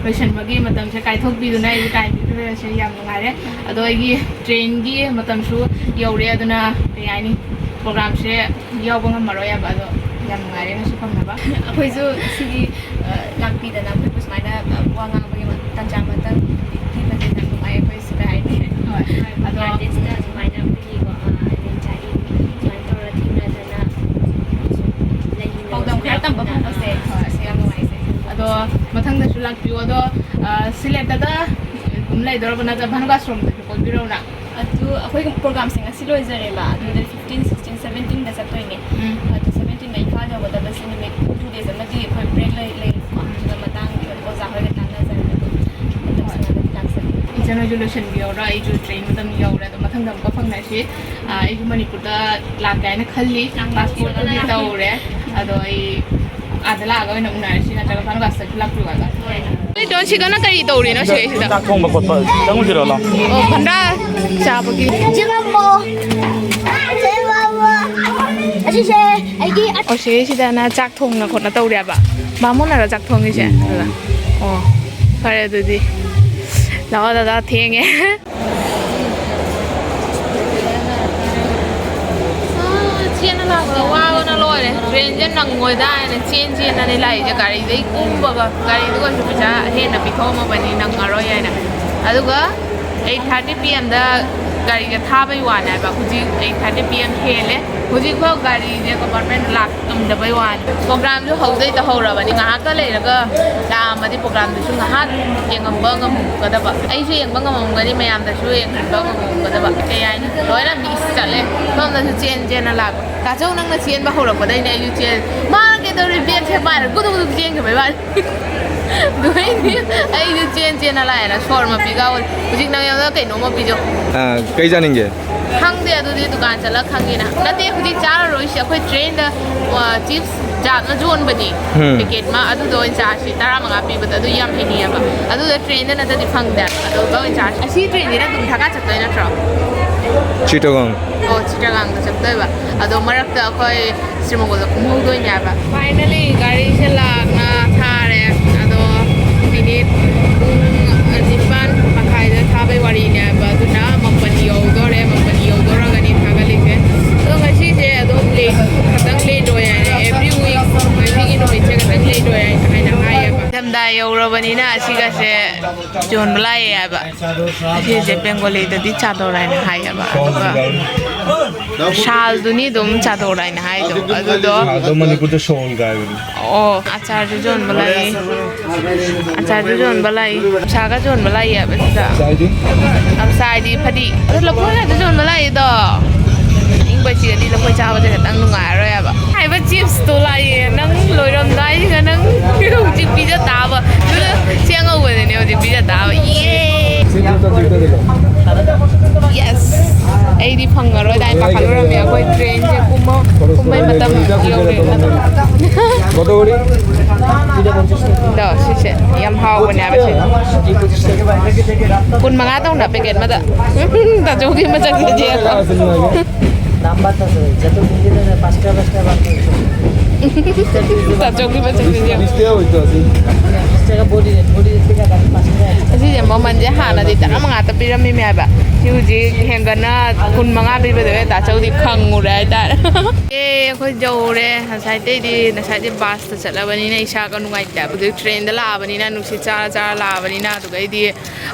ꯂꯣꯏꯁꯟꯕꯒꯤ ꯃꯇꯝꯁꯦ ꯀꯥꯏꯊꯣꯛꯄꯤꯗꯨꯅ ꯑꯩꯒꯤ time ꯄꯤꯕꯤꯔꯁꯦ, ꯌꯥꯝ ꯅꯨꯡꯉꯥꯏꯔꯦ꯫ ꯑꯗꯣ ꯑꯩꯒꯤ train ꯒꯤ ꯃꯇꯝꯁꯨ ꯌꯧꯔꯦ, ꯑꯗꯨꯅ ꯀꯩ ꯍꯥꯏꯅꯤ, program ꯁꯦ ꯌꯥꯎꯕ ꯉꯝꯃꯔꯣꯏ ꯍꯥꯏꯕ꯫ ꯑꯗꯣ ꯌꯥꯝ ꯅꯨꯡꯉꯥꯏꯔꯦ ꯉꯁꯤ ꯐꯪꯅꯕ꯫ ꯑꯩꯈꯣꯏꯁꯨ ꯁꯤꯒꯤ, ꯑ, ꯂꯥꯛꯄꯤꯗꯅ ꯑꯩꯈꯣꯏꯕꯨ ꯁꯨꯃꯥꯏꯅ, ꯑ, ꯋꯥ ꯉꯥꯡꯕꯒꯤ ꯇꯥꯟꯖꯥ ꯑꯃꯇꯪ ꯄꯤꯕꯁꯦ ꯌꯥꯝ ꯅꯨꯡꯉꯥꯏ ꯑꯩꯈꯣꯏ ꯁꯤꯗ ꯍꯥꯏꯗꯤ꯫ ꯍꯣꯏ꯫ ꯑꯗꯣ artist ꯁꯨꯃꯥꯏꯅ ꯑꯩꯈꯣꯏꯒꯤꯀꯣ, ꯑ, ꯂꯦꯡꯆꯥꯏꯒꯤ ꯁꯨꯃꯥꯏꯅ ꯇꯧꯔ ꯊꯦꯡꯅꯗꯅ ꯄꯥꯎꯗꯝ ꯈꯔ ꯇꯝꯕ ꯐꯪꯕꯁꯦ, ꯍꯣꯏ, ꯁꯤ ꯌꯥꯝ ꯅꯨꯡꯉꯥꯏꯖꯩ꯫ ꯑꯗꯣ ꯃꯊꯪꯗꯁꯨ ꯂꯥꯛꯄꯤꯌꯨ꯫ ꯑꯗꯣ, ꯑ, ꯁꯤꯂꯦꯠꯇꯗ ꯑꯗꯨꯝ ꯂꯩꯗꯣꯔꯕ ꯅꯠꯇ꯭ꯔ ꯚꯥꯅꯨꯒꯥꯁ꯭ꯔꯣꯝꯗꯁꯨ ꯀꯣꯏꯕꯤꯔꯛꯎꯅ? ꯑꯗꯨ ꯑꯩꯈꯣꯏꯒꯤ program ꯁꯦ ꯉꯁꯤ ꯂꯣꯏꯖꯔꯦꯕ, ꯑꯗꯨꯗ fifteen, sixteen, seventeen ꯗ ꯆꯠꯇꯣꯏꯅꯦ꯫ ꯎꯝ꯫ ꯑꯗꯨ seventeen ꯗ ꯏꯝꯐꯥꯜ ꯌꯧꯒꯗꯕꯁꯦ ꯅꯨꯃꯤꯠ two days ꯑꯃꯗꯤ ꯑꯩꯈꯣꯏ break ꯂꯩ-, ꯂꯩꯀꯣ꯫ ꯑꯗꯨꯒ ꯃꯇꯥꯡ ꯑꯣꯖꯥ ꯍꯣꯏꯒ ꯇꯥꯟꯅꯖꯔꯒ ꯑꯗꯨꯝ ꯃꯇꯝ ꯁꯪꯉꯒꯗꯤ ꯂꯥꯛꯆꯒꯦ꯫ ꯏꯆꯟ ꯍꯣꯏꯁꯨ ꯂꯣꯏꯁꯤꯟꯕꯤꯍꯧꯔꯣ, ꯑꯩꯁꯨ train ꯃꯇꯝ ꯌꯧꯔꯦ꯫ ꯑꯗꯣ ꯃꯊꯪꯗ ꯑꯃꯨꯛꯀ ꯐꯪꯅꯁꯤ꯫ ꯑ, ꯑꯩꯁꯨ ꯃꯅꯤꯄꯨꯔꯗ ꯂꯥꯛꯀꯦ ꯍꯥꯏꯅ ꯈꯜꯂꯤ꯫ Passport ꯇꯨꯗꯤ ꯇꯧꯔꯦ꯫ ꯑꯗꯣ ꯑꯩ ꯑꯥꯗ ꯂꯥꯛꯑꯒ ꯑꯣꯏꯅ ꯎꯅꯔꯁꯤ, ꯅꯠꯇ꯭ꯔꯒ ꯚꯥꯅꯨꯒꯥꯁꯇꯁꯨ ꯂꯥꯛꯄꯤꯌꯨ ꯑꯥꯗ꯫ ꯍꯣꯏ꯫ ꯅꯣꯏ ꯇꯣꯟ ꯁꯤꯗꯅ ꯀꯔꯤ ꯇꯧꯔꯤꯅꯣ ꯁꯤꯗꯩꯁꯤꯗ? ꯆꯥꯛ ꯊꯣꯡꯕ ꯈꯣꯠꯄ ꯆꯪꯉꯨꯁꯤꯔꯣ, ꯂꯥꯎ? ꯑꯣ, ꯚꯟꯗꯥ ꯆꯥꯕꯒꯤ꯫ ꯆꯦ ꯃꯥꯃꯣ꯫ ꯆꯦ ꯃꯥꯃꯣ꯫ ꯑꯁꯤꯁꯦ ꯑꯩꯒꯤ ꯑꯣ, ꯁꯤꯗꯩꯁꯤꯗꯅ ꯆꯥꯛ ꯊꯣꯡꯅ ꯈꯣꯠꯅ ꯇꯧꯔꯦꯕ꯫ ꯕꯥꯃꯣꯟꯅꯔꯣ ꯆꯥꯛ ꯊꯣꯡꯉꯤꯁꯦ? ꯎꯝ꯫ ꯑꯗꯨꯗ꯫ ꯑꯣ, ꯐꯔꯦ ꯑꯗꯨꯗꯤ꯫ ꯂꯥꯛꯑꯣ ꯗꯗꯥ, ꯊꯦꯡꯉꯦ꯫ ꯑꯥ, ꯆꯦꯟꯅ ꯂꯥꯛꯄꯗ ꯋꯥꯕꯅ ꯂꯣꯏꯔꯦ꯫ Train ꯁꯦ ꯅꯪꯉꯣꯏꯗꯥ ꯍꯥꯏꯅ ꯆꯦꯟ ꯆꯦꯟꯅꯅꯦ ꯂꯥꯛꯏꯁꯦ꯫ ꯒꯥꯔꯤꯗꯩ ꯀꯨꯝꯕꯒ, ꯒꯥꯔꯤꯗꯨꯒꯁꯨ ꯄꯩꯁꯥ ꯑꯍꯦꯟꯅ ꯄꯤꯊꯣꯛꯑꯝꯃꯕꯅꯤ, ꯅꯪꯉꯔꯣꯏ ꯍꯥꯏꯅ꯫ ꯑꯗꯨꯒ ꯑꯩꯠ ꯊꯥꯔꯇꯤ ꯄꯤ ꯑꯦꯝꯗ ꯒꯥꯔꯤꯒ ꯊꯥꯕꯩ ꯋꯥꯅꯦ ꯍꯥꯏꯕ꯫ ꯍꯧꯖꯤꯛ ꯑꯩꯠ ꯊꯥꯔꯇꯤ ꯄꯤ ꯑꯦꯝ ꯍꯦꯜꯂꯦ꯫ ꯍꯧꯖꯤꯛꯐꯥꯎ ꯒꯥꯔꯤꯁꯦ ꯀꯝꯄꯥꯔꯠꯃꯦꯟ ꯂꯥꯛ ꯇꯨꯝꯗꯕꯩ ꯋꯥꯅꯤ꯫ ꯄ꯭ꯔꯣꯒ꯭ꯔꯥꯝꯁꯨ ꯍꯧꯗꯩ ꯇꯧꯍꯧꯔꯕꯅꯤ꯫ ꯉꯥꯏꯍꯥꯛꯀ ꯂꯩꯔꯒ ꯂꯥꯛꯑꯝꯃꯗꯤ ꯄ꯭ꯔꯣꯒ꯭ꯔꯥꯝꯗꯨꯁꯨ ꯉꯥꯏꯍꯥꯛ ꯌꯦꯡꯉꯝꯕ ꯉꯝꯒꯗꯕ꯫ ꯑꯩꯁꯨ ꯌꯦꯡꯕ ꯉꯝꯃꯝꯒꯅꯤ, ꯃꯌꯥꯝꯗꯁꯨ ꯌꯦꯡꯍꯟꯕ ꯉꯝꯃꯝꯒꯗꯕ꯫ ꯀꯩ ꯍꯥꯏꯅꯤ, ꯂꯣꯏꯅ ꯃꯤꯁ ꯆꯠꯂꯦ꯫ ꯁꯣꯝꯗꯁꯨ ꯆꯦꯟ ꯆꯦꯟꯅ ꯂꯥꯛꯄ꯫ ꯇꯥꯆꯧ, ꯅꯪꯅ ꯆꯦꯟꯕ ꯍꯧꯔꯛꯄꯗꯩꯅꯦ ꯑꯩꯁꯨ ꯆꯦꯟ-, ꯃꯥꯅ ꯀꯩꯗꯧꯔꯤ, ꯕꯦꯒꯁꯦ ꯄꯥꯏꯔ ꯒꯨꯗꯨ ꯒꯨꯗꯨ ꯆꯦꯟꯈꯤꯕꯩ ꯋꯥꯅꯤ꯫ ꯑꯗꯨꯏꯅꯦ ꯑꯩꯁꯨ ꯆꯦꯟ ꯆꯦꯟꯅ ꯂꯥꯛꯑꯦꯅ ꯁꯣꯔ ꯃꯄꯤꯒ ꯍꯣꯜꯂꯤ꯫ ꯍꯧꯖꯤꯛ ꯅꯪ ꯑꯩꯉꯣꯟꯗ ꯀꯩꯅꯣꯝꯃ ꯄꯤꯖꯧ꯫ ꯑꯥ, ꯀꯩ ꯆꯥꯅꯤꯡꯒꯦ? ꯈꯪꯗꯦ, ꯑꯗꯨꯗꯤ ꯗꯨꯀꯥꯟ ꯆꯠꯂ ꯈꯪꯉꯦꯅ꯫ ꯅꯠꯇꯦ, ꯍꯧꯖꯤꯛ ꯆꯥꯔꯔꯣꯏꯁꯤ꯫ ꯑꯩꯈꯣꯏ ꯇ꯭ꯔꯦꯟꯗ, ꯑ, ꯆꯤꯞꯁ ꯖꯥꯠ ꯑꯃ ꯌꯣꯟꯕꯅꯤ, ꯎꯝ꯫ ꯄꯦꯀꯦꯠ ꯑꯃ, ꯑꯗꯨꯗꯣ ꯑꯣꯏꯅ ꯆꯥꯁꯤ꯫ ꯇꯔꯥꯃꯉꯥ ꯄꯤꯕꯗꯣ ꯑꯗꯨ ꯌꯥꯝ ꯍꯩꯅꯩꯌꯦꯕ꯫ ꯑꯗꯨꯗ ꯇ꯭ꯔꯦꯟꯗ ꯅꯠꯇ꯭ꯔꯗꯤ ꯐꯪꯗꯦ꯫ ꯑꯗꯨꯗ ꯑꯣꯏꯅ ꯆꯥꯁꯤ꯫ ꯑꯁꯤ ꯇ꯭ꯔꯦꯟꯁꯤꯅ ꯑꯗꯨꯝ ꯊꯥꯀꯥ ꯆꯠꯇꯣꯏ ꯅꯠꯇ꯭ꯔꯣ? ꯆꯤꯇꯒꯥꯡ꯫ ꯑꯣ, ꯆꯤꯇꯒꯥꯡꯗ ꯆꯠꯇꯣꯏꯕ꯫ ꯑꯗꯣ ꯃꯔꯛꯇ ꯑꯩꯈꯣꯏ ꯁꯤꯔꯃꯒꯣꯜꯗ ꯀꯨꯝꯍꯧꯗꯣꯏꯅꯦ ꯍꯥꯏꯕ꯫ Finally ꯒꯥꯔꯤꯁꯦ ꯂꯥꯛꯅ ꯊꯥꯔꯦ꯫ ꯑꯗꯣ ꯃꯤꯅꯤꯠ ꯄꯨꯡ ꯅꯤꯄꯥꯟ ꯃꯈꯥꯏꯗ ꯊꯥꯕꯩ ꯋꯥꯔꯤꯅꯦ ꯍꯥꯏꯕ꯫ ꯑꯗꯨꯅ ꯃꯥꯄꯟ ꯌꯧꯗꯣꯔꯦ, ꯃꯥꯄꯟ ꯌꯧꯗꯣꯔꯒꯅꯤ ꯊꯥꯒꯠꯂꯤꯁꯦ꯫ ꯑꯗꯣ ꯉꯁꯤꯁꯦ ꯑꯗꯨꯝ ꯂꯦꯠ, ꯈꯤꯇꯪ ꯂꯦꯠ ꯑꯣꯏ ꯍꯥꯏꯅ, every week ꯉꯁꯤꯒꯤ ꯅꯨꯃꯤꯠꯁꯦ ꯈꯤꯇꯪ ꯂꯦꯠ ꯑꯣꯏ ꯍꯥꯏꯅ ꯍꯥꯏꯌꯦꯕ꯫ ꯅꯤꯡꯊꯝꯊꯥ ꯌꯧꯔꯕꯅꯤꯅ ꯑꯁꯤꯒꯁꯦ ꯌꯣꯟꯕ ꯂꯥꯛꯑꯦ ꯍꯥꯏꯕ꯫ ꯑꯁꯤꯁꯦ ꯕꯦꯡꯒꯣꯂꯤꯗꯗꯤ ꯆꯥꯗꯣꯔ ꯍꯥꯏꯅ ꯍꯥꯏꯌꯦꯕ꯫ ꯑꯗꯨꯒ ꯁꯥꯜꯗꯨꯅꯤ ꯑꯗꯨꯝ ꯆꯥꯗꯣꯔ ꯍꯥꯏꯅ ꯍꯥꯏꯗꯣ꯫ ꯑꯗꯨꯗꯣ ꯑꯗꯣ ꯃꯅꯤꯄꯨꯔꯗ ꯁꯣꯜꯒ ꯍꯥꯏꯕꯅꯤ꯫ ꯑꯣ, ꯑꯆꯥꯔꯁꯨ ꯌꯣꯟꯕ ꯂꯥꯛꯏ꯫ ꯑꯆꯥꯔꯁꯨ ꯌꯣꯟꯕ ꯂꯥꯛꯏ꯫ ꯅꯨꯡꯁꯥꯒ ꯌꯣꯟꯕ ꯂꯥꯛꯏ ꯍꯥꯏꯕ ꯁꯤꯗ꯫ ꯆꯥꯏꯗꯤ? ꯅꯨꯡꯁꯥ ꯍꯥꯏꯗꯤ ꯐꯗꯤ꯫ ꯑꯗꯣ ꯂꯐꯣꯏꯒꯁꯨ ꯌꯣꯟꯕ ꯂꯥꯛꯏꯗꯣ꯫ ꯏꯪꯕꯁꯤꯗꯗꯤ ꯂꯐꯣꯏ ꯆꯥꯕꯁꯦ ꯈꯤꯇꯪ ꯅꯨꯡꯉꯥꯏꯔꯔꯣꯏ ꯍꯥꯏꯕ꯫ ꯍꯥꯏꯕ ꯆꯤꯞꯁꯇꯣ ꯂꯥꯛꯏ꯫ ꯅꯪ ꯂꯣꯏꯔꯝꯗꯥꯏꯁꯤꯗ ꯅꯪ ꯍꯧꯖꯤꯛ ꯄꯤꯖ ꯇꯥꯕ꯫ ꯑꯗꯨꯅ ꯁꯤ ꯑꯉꯧꯕꯗꯅꯦ ꯍꯧꯖꯤꯛ ꯄꯤꯖ ꯇꯥꯕ꯫ ꯌꯦ! ꯁꯤ ꯗꯨ ꯇꯧ, ꯗꯨ ꯇꯧ, ꯗꯨ ꯇꯧ꯫ Yes! ꯑꯩꯗꯤ ꯐꯪꯉꯔꯣꯏ ꯀꯥꯏꯅ ꯄꯥꯈꯠꯂꯨꯔꯝꯃꯦ꯫ ꯑꯩꯈꯣꯏ ꯇ꯭ꯔꯦꯟꯁꯦ ꯀꯨꯝꯕ-, ꯀꯨꯝꯕꯩ ꯃꯇꯝ ꯌꯧꯔꯦ꯫ ꯀꯣꯗꯣꯔꯤ? ꯑꯗꯣ ꯁꯤꯁꯦ ꯌꯥꯝ ꯍꯥꯎꯕꯅꯦ ꯍꯥꯏꯕ ꯁꯤꯗꯣ꯫ ꯀꯨꯟ ꯃꯉꯥ ꯇꯧꯅ ꯄꯦꯀꯦꯠ ꯑꯃꯗ꯫ ꯇꯥꯆꯧꯒꯤ ꯃꯆꯪꯁꯦ ꯌꯦꯡꯉꯣ꯫ ꯇꯥꯆꯧꯒꯤ ꯃꯆꯪꯁꯦ ꯌꯦꯡꯉꯣ꯫ ꯑꯁꯤꯁꯦ ꯃꯃꯜꯁꯦ ꯍꯥꯟꯅꯗꯤ ꯇꯔꯥꯃꯉꯥꯇ ꯄꯤꯔꯝꯃꯤꯃꯦ ꯍꯥꯏꯕ꯫ ꯁꯤ ꯍꯧꯖꯤꯛ ꯍꯦꯟꯒꯠꯅ ꯀꯨꯟ ꯃꯉꯥ ꯄꯤꯕꯗꯨ ꯇꯥꯆꯧꯗꯤ ꯈꯪꯉꯨꯔꯦ ꯍꯥꯏꯇꯥꯔꯦ꯫ ꯑꯦ, ꯑꯩꯈꯣꯏ ꯌꯧꯔꯦ꯫ ꯉꯁꯥꯏꯗꯩꯗꯤ, ꯉꯁꯥꯏꯗꯤ ꯕꯁꯇ ꯆꯠꯂꯕꯅꯤꯅ ꯏꯁꯥꯒ ꯅꯨꯡꯉꯥꯏꯇꯦ꯫ ꯍꯧꯖꯤꯛ ꯇ꯭ꯔꯦꯟꯗ ꯂꯥꯛꯑꯕꯅꯤꯅ, ꯅꯨꯡꯁꯤꯠ ꯆꯥꯔ ꯆꯥꯔ ꯂꯥꯛꯑꯕꯅꯤꯅ, ꯑꯗꯨꯒꯩꯗꯤ,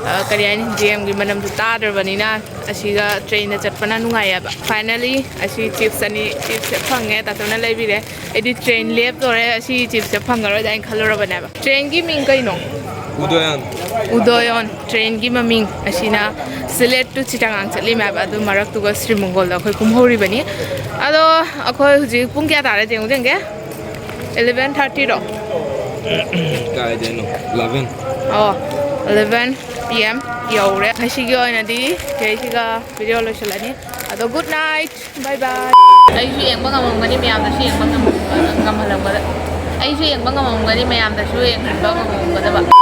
ꯑ, ꯀꯔꯤ ꯍꯥꯏꯅꯤ, ꯖꯦꯝꯒꯤ ꯃꯅꯝꯁꯨ ꯇꯥꯗ꯭ꯔꯕꯅꯤꯅ, ꯑꯁꯤꯒ ꯇ꯭ꯔꯦꯟꯗ ꯆꯠꯄꯅ ꯅꯨꯡꯉꯥꯏꯌꯦꯕ꯫ Finally ꯑꯁꯤ ꯆꯤꯞꯁ ꯑꯅꯤ, ꯆꯤꯞꯁꯁꯦ ꯐꯪꯉꯦ, ꯇꯥꯆꯧꯅ ꯂꯩꯕꯤꯔꯦ꯫ ꯑꯩꯗꯤ ꯇ꯭ꯔꯦꯟ ꯂꯦꯞꯇꯣꯔꯦ, ꯑꯁꯤ ꯆꯤꯞꯁꯁꯦ ꯐꯪꯉꯔꯣꯏꯗꯥꯏꯅ ꯈꯜꯂꯨꯔꯕꯅꯦꯕ꯫ ꯇ꯭ꯔꯦꯟꯒꯤ ꯃꯤꯡ ꯀꯩꯅꯣ? ꯎꯗꯣꯌꯟ꯫ ꯎꯗꯣꯌꯟ ꯇ꯭ꯔꯦꯟꯒꯤ ꯃꯃꯤꯡ꯫ ꯑꯁꯤꯅ ꯁꯤꯂꯦꯠ to ꯆꯤꯇꯥꯒꯥꯡ ꯆꯠꯂꯤꯃꯦꯕ꯫ ꯑꯗꯨ ꯃꯔꯛꯇꯨꯒ ꯁ꯭ꯔꯤ ꯃꯪꯒꯣꯜꯗ ꯑꯩꯈꯣꯏ ꯀꯨꯝꯍꯧꯔꯤꯕꯅꯤ꯫ ꯑꯗꯣ ꯑꯩꯈꯣꯏ ꯍꯧꯖꯤꯛ ꯄꯨꯡ ꯀꯌꯥ ꯇꯥꯔꯦ? ꯌꯦꯡꯉꯨ ꯌꯦꯡꯒꯦ꯫ Eleven thirtyꯔꯣ? ꯀꯥꯏꯗꯩꯅꯣ? Eleven꯫ ꯑꯣ, eleven P M ꯌꯧꯔꯦ꯫ ꯉꯁꯤꯒꯤ ꯑꯣꯏꯅꯗꯤ ꯁꯤꯗꯩꯁꯤꯒ ꯚꯤꯗꯤꯑꯣ ꯂꯣꯏꯁꯤꯜꯂꯅꯤ꯫ ꯑꯗꯣ good night, bye bye꯫ ꯑꯩꯁꯨ ꯌꯦꯡꯕ ꯉꯝꯃꯝꯒꯅꯤ, ꯃꯌꯥꯝꯗꯁꯨ ꯌꯦꯡꯕ ꯉꯝ-, ꯉꯝꯍꯜꯂꯝꯒꯗ-, ꯑꯩꯁꯨ ꯌꯦꯡꯕ ꯉꯝꯃꯝꯒꯅꯤ, ꯃꯌꯥꯝꯗꯁꯨ ꯌꯦꯡꯍꯟꯕ ꯉꯝꯃꯝꯒꯗꯕ꯫